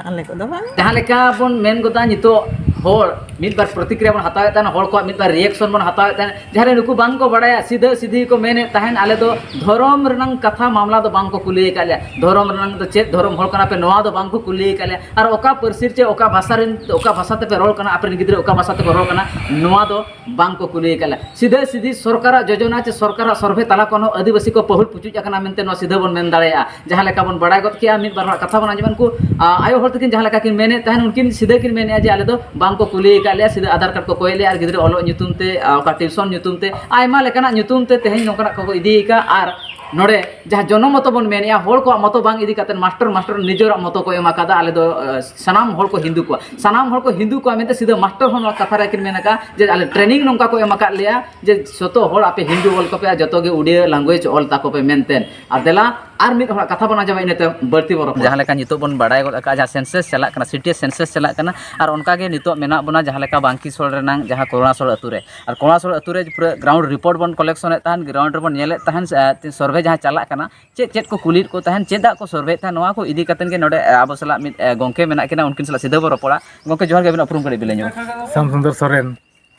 ᱟᱞᱮ ᱠᱚᱫᱚ ᱵᱟᱝ᱾ ᱡᱟᱦᱟᱸ ᱞᱮᱠᱟ ᱵᱚᱱ ᱢᱮᱱ ᱜᱚᱫᱟ, ᱱᱤᱛᱚᱜ ᱦᱚᱲ ᱢᱤᱫ ᱵᱟᱨ ᱯᱨᱚᱛᱤᱠᱨᱤᱭᱟ ᱵᱚᱱ ᱦᱟᱛᱟᱣᱮᱫ ᱛᱟᱦᱮᱱᱟ, ᱦᱚᱲ ᱠᱚᱣᱟᱜ ᱢᱤᱫ ᱵᱟᱨ ᱨᱤᱭᱮᱠᱥᱚᱱ ᱵᱚᱱ ᱦᱟᱛᱟᱣᱮᱫ ᱛᱟᱦᱮᱱᱟ, ᱡᱟᱦᱟᱸ ᱨᱮ ᱱᱩᱠᱩ ᱵᱟᱝ ᱠᱚ ᱵᱟᱲᱟᱭᱟ, ᱥᱤᱫᱷᱟᱹ ᱥᱤᱫᱷᱤ ᱠᱚ ᱢᱮᱱᱮᱫ ᱛᱟᱦᱮᱱ, ᱟᱞᱮ ᱫᱚ ᱫᱷᱚᱨᱚᱢ ᱨᱮᱱᱟᱝ ᱠᱟᱛᱷᱟ ᱢᱟᱢᱞᱟ ᱫᱚ ᱵᱟᱝ ᱠᱚ ᱠᱩᱞᱤ ᱟᱠᱟᱫ ᱞᱮᱭᱟ, ᱫᱷᱚᱨᱚᱢ ᱨᱮᱱᱟᱝ ᱫᱚ ᱪᱮᱫ ᱫᱷᱚᱨᱚᱢ ᱦᱚᱲ ᱠᱟᱱᱟ ᱯᱮ, ᱱᱚᱣᱟ ᱫᱚ ᱵᱟᱝ ᱠᱚ ᱠᱩᱞᱤ ᱟᱠᱟᱫ ᱞᱮᱭᱟ, ᱟᱨ ᱚᱠᱟ ᱯᱟᱹᱨᱥᱤ ᱨᱮ ᱪᱮ ᱚᱠᱟ ᱵᱷᱟᱥᱟ ᱨᱮᱱ, ᱚᱠᱟ ᱵᱷᱟᱥᱟ ᱛᱮᱯᱮ ᱨᱚᱲ ᱠᱟᱱᱟ, ᱟᱯᱮ ᱨᱮᱱ ᱜᱤᱫᱽᱨᱟᱹ ᱚᱠᱟ ᱵᱷᱟᱥᱟ ᱛᱮᱠᱚ ᱨᱚᱲ ᱠᱟᱱᱟ, ᱱᱚᱣᱟ ᱫᱚ ᱵᱟᱝ ᱠᱚ ᱠᱩᱞᱤ ᱟᱠᱟᱫ ᱞᱮᱭᱟ᱾ ᱥᱤᱫᱷᱟᱹ ᱥᱤᱫᱷᱤ ᱥᱚᱨᱠᱟᱨᱟᱜ ᱡᱳᱡᱚᱱᱟ ᱪᱮ ᱥᱚᱨᱠᱟᱨᱟᱜ ᱥᱚᱨᱵᱷᱮ ᱛᱟᱞᱟ ᱠᱷᱚᱱ ᱦᱚᱸ ᱟᱹᱫᱤᱵᱟᱹᱥᱤ ᱠᱚ ᱯᱟᱹᱦᱩᱲ ᱯᱩᱪᱩᱡ ᱟᱠᱟᱱᱟ ᱢᱮᱱᱛᱮ ᱱᱚᱣᱟ ᱥᱤᱫᱷᱟᱹ ᱵᱚᱱ ᱢᱮᱱ ᱫᱟᱲᱮᱭᱟᱜᱼᱟ᱾ ᱡᱟᱦᱟᱸ ᱞᱮᱠᱟ ᱵᱚᱱ ᱵᱟᱲᱟᱭ ᱜᱚᱫ ᱠᱮᱜᱼᱟ, ᱢᱤᱫ ᱵᱟᱨ ᱦᱚᱲᱟᱜ ᱠᱟᱛᱷᱟ ᱵᱚᱱ ᱟᱸᱡᱚᱢᱟ, ᱩᱱᱠᱩ, ᱟ, ᱟᱭᱳ ᱦᱚᱲ ᱛᱟᱹᱠᱤᱱ ᱡᱟᱦᱟᱸ ᱞᱮᱠᱟ ᱠᱤᱱ ᱢᱮᱱᱮᱫ ᱛᱟᱦᱮᱱ, ᱩᱱᱠᱤᱱ ᱥᱤᱫᱷᱟᱹ ᱠᱤᱱ ᱢᱮᱱᱮᱫᱼᱟ ᱡᱮ ᱟᱞᱮ ᱫᱚ ᱵᱟᱝ ᱠᱚ ᱠᱩᱞᱤ ᱟᱠᱟᱫ ᱞᱮᱭᱟ, ᱥᱤᱫᱷᱟᱹ ᱟᱫᱷᱟᱨ ᱠᱟᱨᱰ ᱠᱚ ᱠᱚᱭ ᱞᱮᱭᱟ ᱟᱨ ᱜᱤᱫᱽᱨᱟᱹ ᱚᱞᱚᱜ ᱧᱩᱛᱩᱢ ᱛᱮ, ᱟᱨ ᱚᱠᱟ ᱴᱤᱭᱩᱥᱚᱱ ᱧᱩᱛᱩᱢ ᱛᱮ, ᱟᱭᱢᱟ ᱞᱮᱠᱟᱱᱟᱜ ᱧᱩᱛᱩᱢ ᱛᱮ ᱛᱮᱦᱮᱧ ᱱᱚᱝᱠᱟᱱᱟᱜ ᱠᱚᱠᱚ ᱤᱫᱤ ᱟᱠᱟᱫ᱾ ᱟᱨ ᱱᱚᱰᱮ ᱡᱟᱦᱟᱸ ᱡᱚᱱᱚᱢ ᱢᱚᱛᱚ ᱵᱚᱱ ᱢᱮᱱᱮᱜᱼᱟ, ᱦᱚᱲ ᱠᱚᱣᱟᱜ ᱢᱚᱛᱚ ᱵᱟᱝ ᱤᱫᱤ ᱠᱟᱛᱮ ᱢᱟᱥᱴᱟᱨ, ᱢᱟᱥᱴᱟᱨ ᱱᱤᱡᱮᱨᱟᱜ ᱢᱚᱛᱚ ᱠᱚ ᱮᱢ ᱟᱠᱟᱫᱟ᱾ ᱟᱞᱮ ᱫᱚ, ᱮ, ᱥᱟᱱᱟᱢ ᱦᱚᱲ ᱠᱚ ᱦᱤᱱᱫᱩ ᱠᱚᱣᱟ, ᱥᱟᱱᱟᱢ ᱦᱚᱲ ᱠᱚ ᱦᱤᱱᱫᱩ ᱠᱚᱣᱟ ᱢᱮᱱᱛᱮ ᱥᱤᱫᱷᱟᱹ ᱢᱟᱥᱴᱟᱨ ᱦᱚᱸ ᱱᱚᱣᱟ ᱠᱟᱛᱷᱟ ᱨᱮ ᱠᱤᱱ ᱢᱮᱱ ᱟᱠᱟᱫᱼᱟ ᱡᱮ ᱟᱞᱮ ᱴᱨᱮᱱᱤᱝ ᱱᱚᱝᱠᱟ ᱠᱚ ᱮᱢ ᱟᱠᱟᱫ ᱞᱮᱭᱟ ᱡᱮ ᱡᱚᱛᱚ ᱦᱚᱲ ᱟᱯᱮ ᱦᱤᱱᱫᱩ ᱚᱞ ᱠᱚᱯᱮ ᱟᱨ ᱡᱚᱛᱚ ᱜᱮ ᱩᱰᱤᱭᱟ ᱞᱮᱝᱜᱩᱭᱮᱡᱽ ᱚᱞ ᱛᱟᱠᱚ ᱯᱮ ᱢᱮᱱᱛᱮ᱾ ᱟᱨ ᱫᱮᱞᱟ ᱟᱨ ᱢᱤᱫ ᱦᱚᱲᱟᱜ ᱠᱟᱛᱷᱟ ᱵᱚᱱ ᱟᱸᱡᱚᱢᱟ, ᱤᱱᱟᱹ ᱛᱟᱭᱚᱢ ᱵᱟᱹᱲᱛᱤ ᱵᱚᱱ ᱨᱚᱯᱚᱲᱟ᱾ ᱡᱟᱦᱟᱸ ᱞᱮᱠᱟ ᱱᱤᱛᱚᱜ ᱵᱚᱱ ᱵᱟᱲᱟᱭ ᱜᱚᱫ ᱟᱠᱟᱫᱼᱟ, ᱡᱟᱦᱟᱸ census ᱪᱟᱞᱟᱜ ᱠᱟᱱᱟ, ᱥᱤ ᱴᱤ ᱮᱥ census ᱪᱟᱞᱟᱜ ᱠᱟᱱᱟ, ᱟᱨ ᱚᱱᱠᱟ ᱜᱮ ᱱᱤᱛᱚᱜ ᱢᱮᱱᱟᱜ ᱵᱚᱱᱟ ᱡᱟᱦᱟᱸ ᱞᱮᱠᱟ ᱵᱟᱝᱠᱤᱥᱚᱲ ᱨᱮᱱᱟᱝ ᱡᱟᱦᱟᱸ ᱠᱚᱨᱩᱬᱟᱥᱚᱲ ᱟᱹᱛᱩ ᱨᱮ᱾ ᱟᱨ ᱠᱚᱨᱩᱬᱟᱥᱚᱲ ᱟᱹᱛᱩ ᱨᱮ ᱯᱩᱨᱟᱹ ground report ᱵᱚᱱ collectionᱮᱫ ᱛᱟᱦᱮᱱ, ground ᱨᱮᱵᱚᱱ ᱧᱮᱞᱮᱫ ᱛᱟᱦᱮᱱ, ᱮ, survey ᱡᱟᱦᱟᱸ ᱪᱟᱞᱟᱜ ᱠᱟᱱᱟ, ᱪᱮᱫ ᱪᱮᱫ ᱠᱚ ᱠᱩᱞᱤᱭᱮᱫ ᱠᱚ ᱛᱟᱦᱮᱱ, ᱪᱮᱫᱟᱜ ᱠᱚ surveyᱮᱫ ᱛᱟᱦᱮᱱ, ᱱᱚᱣᱟ ᱠᱚ ᱤᱫᱤ ᱠᱟᱛᱮᱫ ᱜᱮ ᱱᱚᱰᱮ, ᱮ, ᱟᱵᱚ ᱥᱟᱞᱟᱜ ᱢᱤᱫ, ᱮ, ᱜᱚᱢᱠᱮ ᱢᱮᱱᱟᱜ ᱠᱤᱱᱟ, ᱩᱱᱠᱤᱱ ᱥᱟᱞᱟᱜ ᱥᱤᱫᱷᱟᱹ ᱵᱚᱱ ᱨᱚᱯᱚᱲᱟ᱾ ᱜᱚᱢᱠᱮ, ᱡᱚᱦᱟᱨ ᱜᱮ, ᱟᱹᱵᱤᱱᱟᱜ ᱩᱯᱨᱩᱢ ᱠᱟᱹᱴᱤᱡ ᱵᱤᱱ ᱞᱟᱹᱭ ᱧᱚᱜᱟ᱾ ᱥᱟᱢ ᱥᱩᱱᱫᱚᱨ ᱥᱚᱨᱮᱱ᱾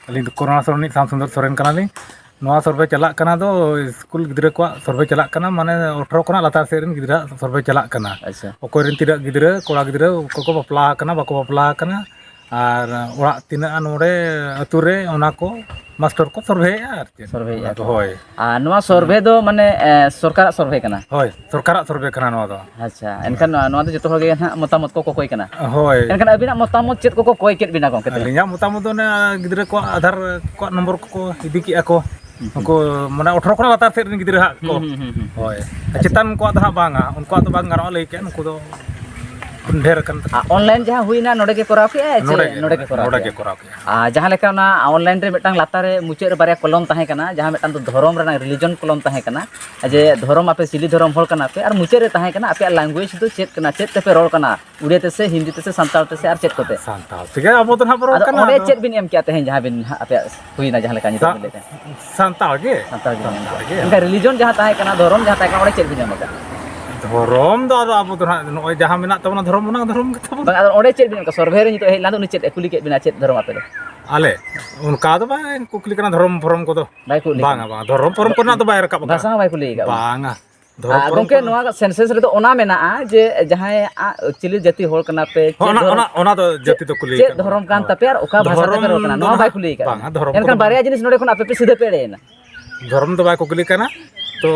ᱟᱹᱞᱤᱧ ᱫᱚ ᱠᱚᱨᱩᱬᱟᱥᱚᱲ ᱨᱤᱱᱤᱡ ᱥᱟᱢ ᱥᱩᱱᱫᱚᱨ ᱥᱚᱨᱮᱱ ᱠᱟᱱᱟᱞᱤᱧ᱾ ᱱᱚᱣᱟ survey ᱪᱟᱞᱟᱜ ᱠᱟᱱᱟ ᱫᱚ, ᱥᱠᱩᱞ ᱜᱤᱫᱽᱨᱟᱹ ᱠᱚᱣᱟᱜ survey ᱪᱟᱞᱟᱜ ᱠᱟᱱᱟ, ᱢᱟᱱᱮ ᱟᱴᱷᱨᱚ ᱠᱷᱚᱱᱟᱜ ᱞᱟᱛᱟᱨ ᱥᱮᱫ ᱨᱮᱱ ᱜᱤᱫᱽᱨᱟᱹᱣᱟᱜ survey ᱪᱟᱞᱟᱜ ᱠᱟᱱᱟ᱾ ᱟᱪᱪᱷᱟ᱾ ᱚᱠᱚᱭ ᱨᱮᱱ ᱛᱤᱱᱟᱹᱜ ᱜᱤᱫᱽᱨᱟᱹ, ᱠᱚᱲᱟ ᱜᱤᱫᱽᱨᱟᱹ ᱚᱠᱚᱭ ᱠᱚ ᱵᱟᱯᱞᱟ ᱟᱠᱟᱱᱟ, ᱵᱟᱠᱚ ᱵᱟᱯᱞᱟ ᱟᱠᱟᱱᱟ, ᱟᱨ ᱚᱲᱟᱜ ᱛᱤᱱᱟᱹᱜ ᱱᱚᱰᱮ ᱟᱹᱛᱩ ᱨᱮ, ᱚᱱᱟ ᱠᱚ ᱢᱟᱥᱴᱟᱨ ᱠᱚ surveyᱮᱫᱼᱟ ᱟᱨ ᱪᱮᱫ᱾ surveyᱮᱫᱼᱟ ᱚᱱᱟ ᱠᱚ, ᱠᱚ᱾ ᱦᱳᱭ᱾ ᱟᱨ ᱱᱚᱣᱟ survey ᱫᱚ ᱢᱟᱱᱮ, ᱮ, ᱥᱚᱨᱠᱟᱨᱟᱜ survey ᱠᱟᱱᱟ? ᱦᱳᱭ, ᱥᱚᱨᱠᱟᱨᱟᱜ survey ᱠᱟᱱᱟ ᱱᱚᱣᱟ ᱫᱚ᱾ ᱟᱪᱪᱷᱟ, ᱮᱱᱠᱷᱟᱱ ᱱᱚᱣᱟ, ᱱᱚᱣᱟ ᱫᱚ ᱡᱚᱛᱚ ᱦᱚᱲ ᱜᱮ ᱱᱟᱦᱟᱜ ᱢᱚᱛᱟᱢᱚᱛ ᱠᱚᱠᱚ ᱠᱚᱭ ᱠᱟᱱᱟ᱾ ᱦᱳᱭ᱾ ᱮᱱᱠᱷᱟᱱ ᱟᱹᱵᱤᱱᱟᱜ ᱢᱚᱛᱟᱢᱚᱛ ᱪᱮᱫ ᱠᱚᱠᱚ ᱠᱚᱭ ᱠᱮᱫ ᱵᱤᱱᱟ ᱜᱚᱢᱠᱮ ᱛᱟᱦᱚᱞᱮ? ᱟᱹᱞᱤᱧᱟᱜ ᱢᱚᱛᱟᱢᱚᱛ ᱫᱚ ᱚᱱᱮ ᱜᱤᱫᱽᱨᱟᱹ ᱠᱚᱣᱟᱜ ᱟᱫᱷᱟᱨ ᱠᱚᱣᱟᱜ ᱱᱚᱢᱵᱚᱨ ᱠᱚᱠᱚ ᱤᱫᱤ ᱠᱮᱜᱼᱟ ᱠᱚ᱾ ᱦᱩᱸ, ᱦᱩᱸ᱾ ᱩᱱᱠᱩ ᱢᱟᱱᱮ ᱟᱴᱷᱨᱚ ᱠᱷᱚᱱᱟᱜ ᱞᱟᱛᱟᱨ ᱥᱮᱫ ᱨᱮᱱ ᱜᱤᱫᱽᱨᱟᱹ ᱦᱟᱸᱜ ᱠᱚ᱾ ᱦᱩᱸ, ᱦᱩᱸ, ᱦᱩᱸ, ᱦᱩᱸ᱾ ᱦᱳᱭ᱾ ᱟᱪᱪᱷᱟ᱾ ᱪᱮᱛᱟᱱ ᱠᱚᱣᱟᱜ ᱫᱚ ᱦᱟᱸᱜ ᱵᱟᱝᱟ, ᱩᱱᱠᱩᱣᱟᱜ ᱫᱚ ᱵᱟᱝ ᱜᱟᱱᱚᱜᱼᱟ ᱞᱟᱹᱭ ᱠᱮᱜᱼᱟ, ᱱᱩᱠᱩ ᱫᱚ ᱰᱷᱮᱨ ᱟᱠᱟᱱ ᱛᱟᱠᱚᱣᱟ᱾ ᱟᱨ online ᱡᱟᱦᱟᱸ ᱦᱩᱭᱱᱟ, ᱱᱚᱰᱮ ᱜᱮ ᱠᱚᱨᱟᱣ ᱠᱮᱜᱼᱟ ᱪᱮ ᱱᱚᱰᱮ ᱜᱮ, ᱱᱚᱰᱮ ᱜᱮ ᱠᱚᱨᱟᱣ ᱱᱚᱰᱮ ᱠᱮᱜᱼᱟ? ᱜᱮ ᱠᱚᱨᱟᱣ ᱠᱮᱜᱼᱟ᱾ ᱟᱨ ᱡᱟᱦᱟᱸ ᱞᱮᱠᱟ ᱚᱱᱟ online ᱨᱮ ᱢᱤᱫᱴᱟᱝ ᱞᱟᱛᱟᱨ ᱨᱮ ᱢᱩᱪᱟᱹᱫ ᱨᱮ ᱵᱟᱨᱭᱟ column ᱛᱟᱦᱮᱸ ᱠᱟᱱᱟ, ᱡᱟᱦᱟᱸ ᱢᱤᱫᱴᱟᱝ ᱫᱚ ᱫᱷᱚᱨᱚᱢ ᱨᱮᱱᱟᱜ, religion column ᱛᱟᱦᱮᱸ ᱠᱟᱱᱟ, ᱡᱮ ᱫᱷᱚᱨᱚᱢ ᱟᱯᱮ ᱪᱤᱞᱤ ᱫᱷᱚᱨᱚᱢ ᱦᱚᱲ ᱠᱟᱱᱟ ᱯᱮ, ᱟᱨ ᱢᱩᱪᱟᱹᱫ ᱨᱮ ᱛᱟᱦᱮᱸ ᱠᱟᱱᱟ ᱟᱯᱮᱭᱟᱜ language ᱫᱚ ᱪᱮᱫ ᱠᱟᱱᱟ, ᱪᱮᱫ ᱛᱮᱯᱮ ᱨᱚᱲ ᱠᱟᱱᱟ, ᱩᱲᱤᱭᱟ ᱛᱮ ᱥᱮ ᱦᱤᱱᱫᱤ ᱛᱮ ᱥᱮ ᱥᱟᱱᱛᱟᱲ ᱛᱮ ᱥᱮ ᱟᱨ ᱪᱮᱫ ᱠᱚᱛᱮ? ᱥᱟᱱᱛᱟᱲ ᱛᱮᱜᱮ ᱟᱵᱚ ᱫᱚ ᱱᱟᱦᱟᱜ ᱵᱚᱱ ᱨᱚᱲ ᱟᱫᱚ ᱠᱟᱱᱟ, ᱚᱸᱰᱮ ᱟᱫᱚ ᱪᱮᱫ ᱵᱤᱱ ᱮᱢ ᱠᱮᱜᱼᱟ ᱛᱮᱦᱮᱧ ᱡᱟᱦᱟᱸ ᱵᱤᱱ ᱱᱟᱦᱟᱜ ᱟᱯᱮᱭᱟᱜ ᱦᱩᱭᱱᱟ, ᱡᱟᱦᱟᱸ ᱞᱮᱠᱟ ᱱᱤᱛᱚᱜ ᱥᱟ-, ᱵᱤᱱ ᱞᱟᱹᱭ ᱠᱮᱜᱼᱟ? ᱥᱟᱱᱛᱟᱲ ᱜᱮ᱾ ᱥᱟᱱᱛᱟᱲ ᱜᱮ ᱵᱤᱱ ᱮᱢ ᱥᱟᱱᱛᱟᱲ ᱠᱮᱜᱼᱟ᱾ ᱜᱮ᱾ ᱮᱱᱠᱷᱟᱱ religion ᱡᱟᱦᱟᱸ ᱛᱟᱦᱮᱸ ᱠᱟᱱᱟ, ᱫᱷᱚᱨᱚᱢ ᱡᱟᱦᱟᱸ ᱛᱟᱦᱮᱸ ᱠᱟᱱᱟ, ᱚᱸᱰᱮ ᱪᱮᱫ ᱵᱤᱱ ᱮᱢ ᱠᱟᱜᱼᱟ? ᱫᱷᱚᱨᱚᱢ ᱫᱚ ᱟᱫᱚ ᱟᱵᱚ ᱫᱚ ᱱᱟᱦᱟᱜ ᱱᱚᱜᱼᱚᱭ ᱡᱟᱦᱟᱸ ᱢᱮᱱᱟᱜ ᱛᱟᱵᱚᱱᱟ, ᱫᱷᱚᱨᱚᱢ ᱚᱱᱟ ᱫᱷᱚᱨᱚᱢ ᱜᱮ ᱛᱟᱵᱚᱱ᱾ ᱵᱟᱝ, ᱟᱫᱚ ᱚᱸᱰᱮ ᱪᱮᱫ ᱵᱤᱱ ᱮᱢ ᱠᱟᱜᱼᱟ? survey ᱨᱮ ᱱᱤᱛᱚᱜ ᱦᱮᱡ ᱞᱮᱱᱟ, ᱩᱱᱤ ᱪᱮᱫ ᱮ ᱠᱩᱞᱤ ᱠᱮᱫ ᱵᱤᱱᱟ, ᱪᱮᱫ ᱫᱷᱚᱨᱚᱢ ᱟᱯᱮ ᱫᱚ? ᱟᱞᱮ ᱚᱱᱠᱟ ᱫᱚ ᱵᱟᱭ ᱠᱩᱠᱞᱤ ᱠᱟᱱᱟ, ᱫᱷᱚᱨᱚᱢ ᱯᱷᱚᱨᱚᱢ ᱠᱚᱫᱚ᱾ ᱵᱟᱭ ᱠᱩᱞᱤ ᱵᱟᱝᱟ, ᱠᱟᱱᱟ᱾ ᱵᱟᱝᱟ, ᱫᱷᱚᱨᱚᱢ ᱯᱷᱚᱨᱚᱢ ᱠᱚᱨᱮᱱᱟᱜ ᱫᱚ ᱵᱟᱭ ᱨᱟᱠᱟᱵ ᱟᱠᱟᱫᱟ᱾ ᱵᱷᱟᱥᱟ ᱦᱚᱸ ᱵᱟᱭ ᱠᱩᱞᱤ ᱟᱠᱟᱫ ᱵᱤᱱᱟ᱾ ᱵᱟᱝᱟ᱾ ᱫᱷᱚᱨᱚᱢ ᱟᱨ ᱯᱷᱚᱨᱚᱢ ᱜᱚᱢᱠᱮ, ᱠᱚᱨᱮᱱᱟᱜ ᱱᱚᱣᱟ census ᱨᱮᱫᱚ ᱚᱱᱟ ᱢᱮᱱᱟᱜᱼᱟ ᱡᱮ ᱡᱟᱦᱟᱸᱭ ᱟ-, ᱪᱤᱞᱤ ᱡᱟᱹᱛᱤ ᱦᱚᱲ ᱠᱟᱱᱟ ᱯᱮ, ᱪᱮᱫ ᱦᱚᱸ, ᱚᱱᱟ, ᱫᱷᱚᱨᱚᱢ, ᱚᱱᱟ, ᱚᱱᱟ ᱫᱚ ᱪᱮᱫ, ᱡᱟᱹᱛᱤ ᱫᱚ ᱠᱩᱞᱤ ᱪᱮᱫ ᱠᱟᱱᱟ᱾ ᱫᱷᱚᱨᱚᱢ ᱠᱟᱱ ᱛᱟᱯᱮᱭᱟ ᱟᱨ ᱚᱠᱟ ᱵᱷᱟᱥᱟ ᱛᱮᱯᱮ ᱫᱷᱚᱨᱚᱢ ᱨᱚᱲ ᱠᱟᱱᱟ, ᱫᱚ ᱱᱚᱣᱟ ᱵᱟᱭ ᱱᱟᱦᱟᱜ ᱠᱩᱞᱤ ᱟᱠᱟᱫ ᱵᱟᱝᱟ, ᱵᱤᱱᱟ᱾ ᱫᱷᱚᱨᱚᱢ ᱮᱱᱠᱷᱟᱱ ᱠᱚᱫᱚ ᱵᱟᱨᱭᱟ ᱡᱤᱱᱤᱥ ᱱᱚᱰᱮ ᱠᱷᱚᱱ ᱟᱯᱮ ᱯᱮ ᱥᱤᱫᱷᱟᱹ ᱯᱮ ᱮᱲᱮᱭᱮᱱᱟ᱾ ᱫᱷᱚᱨᱚᱢ ᱫᱚ ᱵᱟᱭ ᱠᱩᱠᱞᱤ ᱠᱟᱱᱟ, ᱛᱚ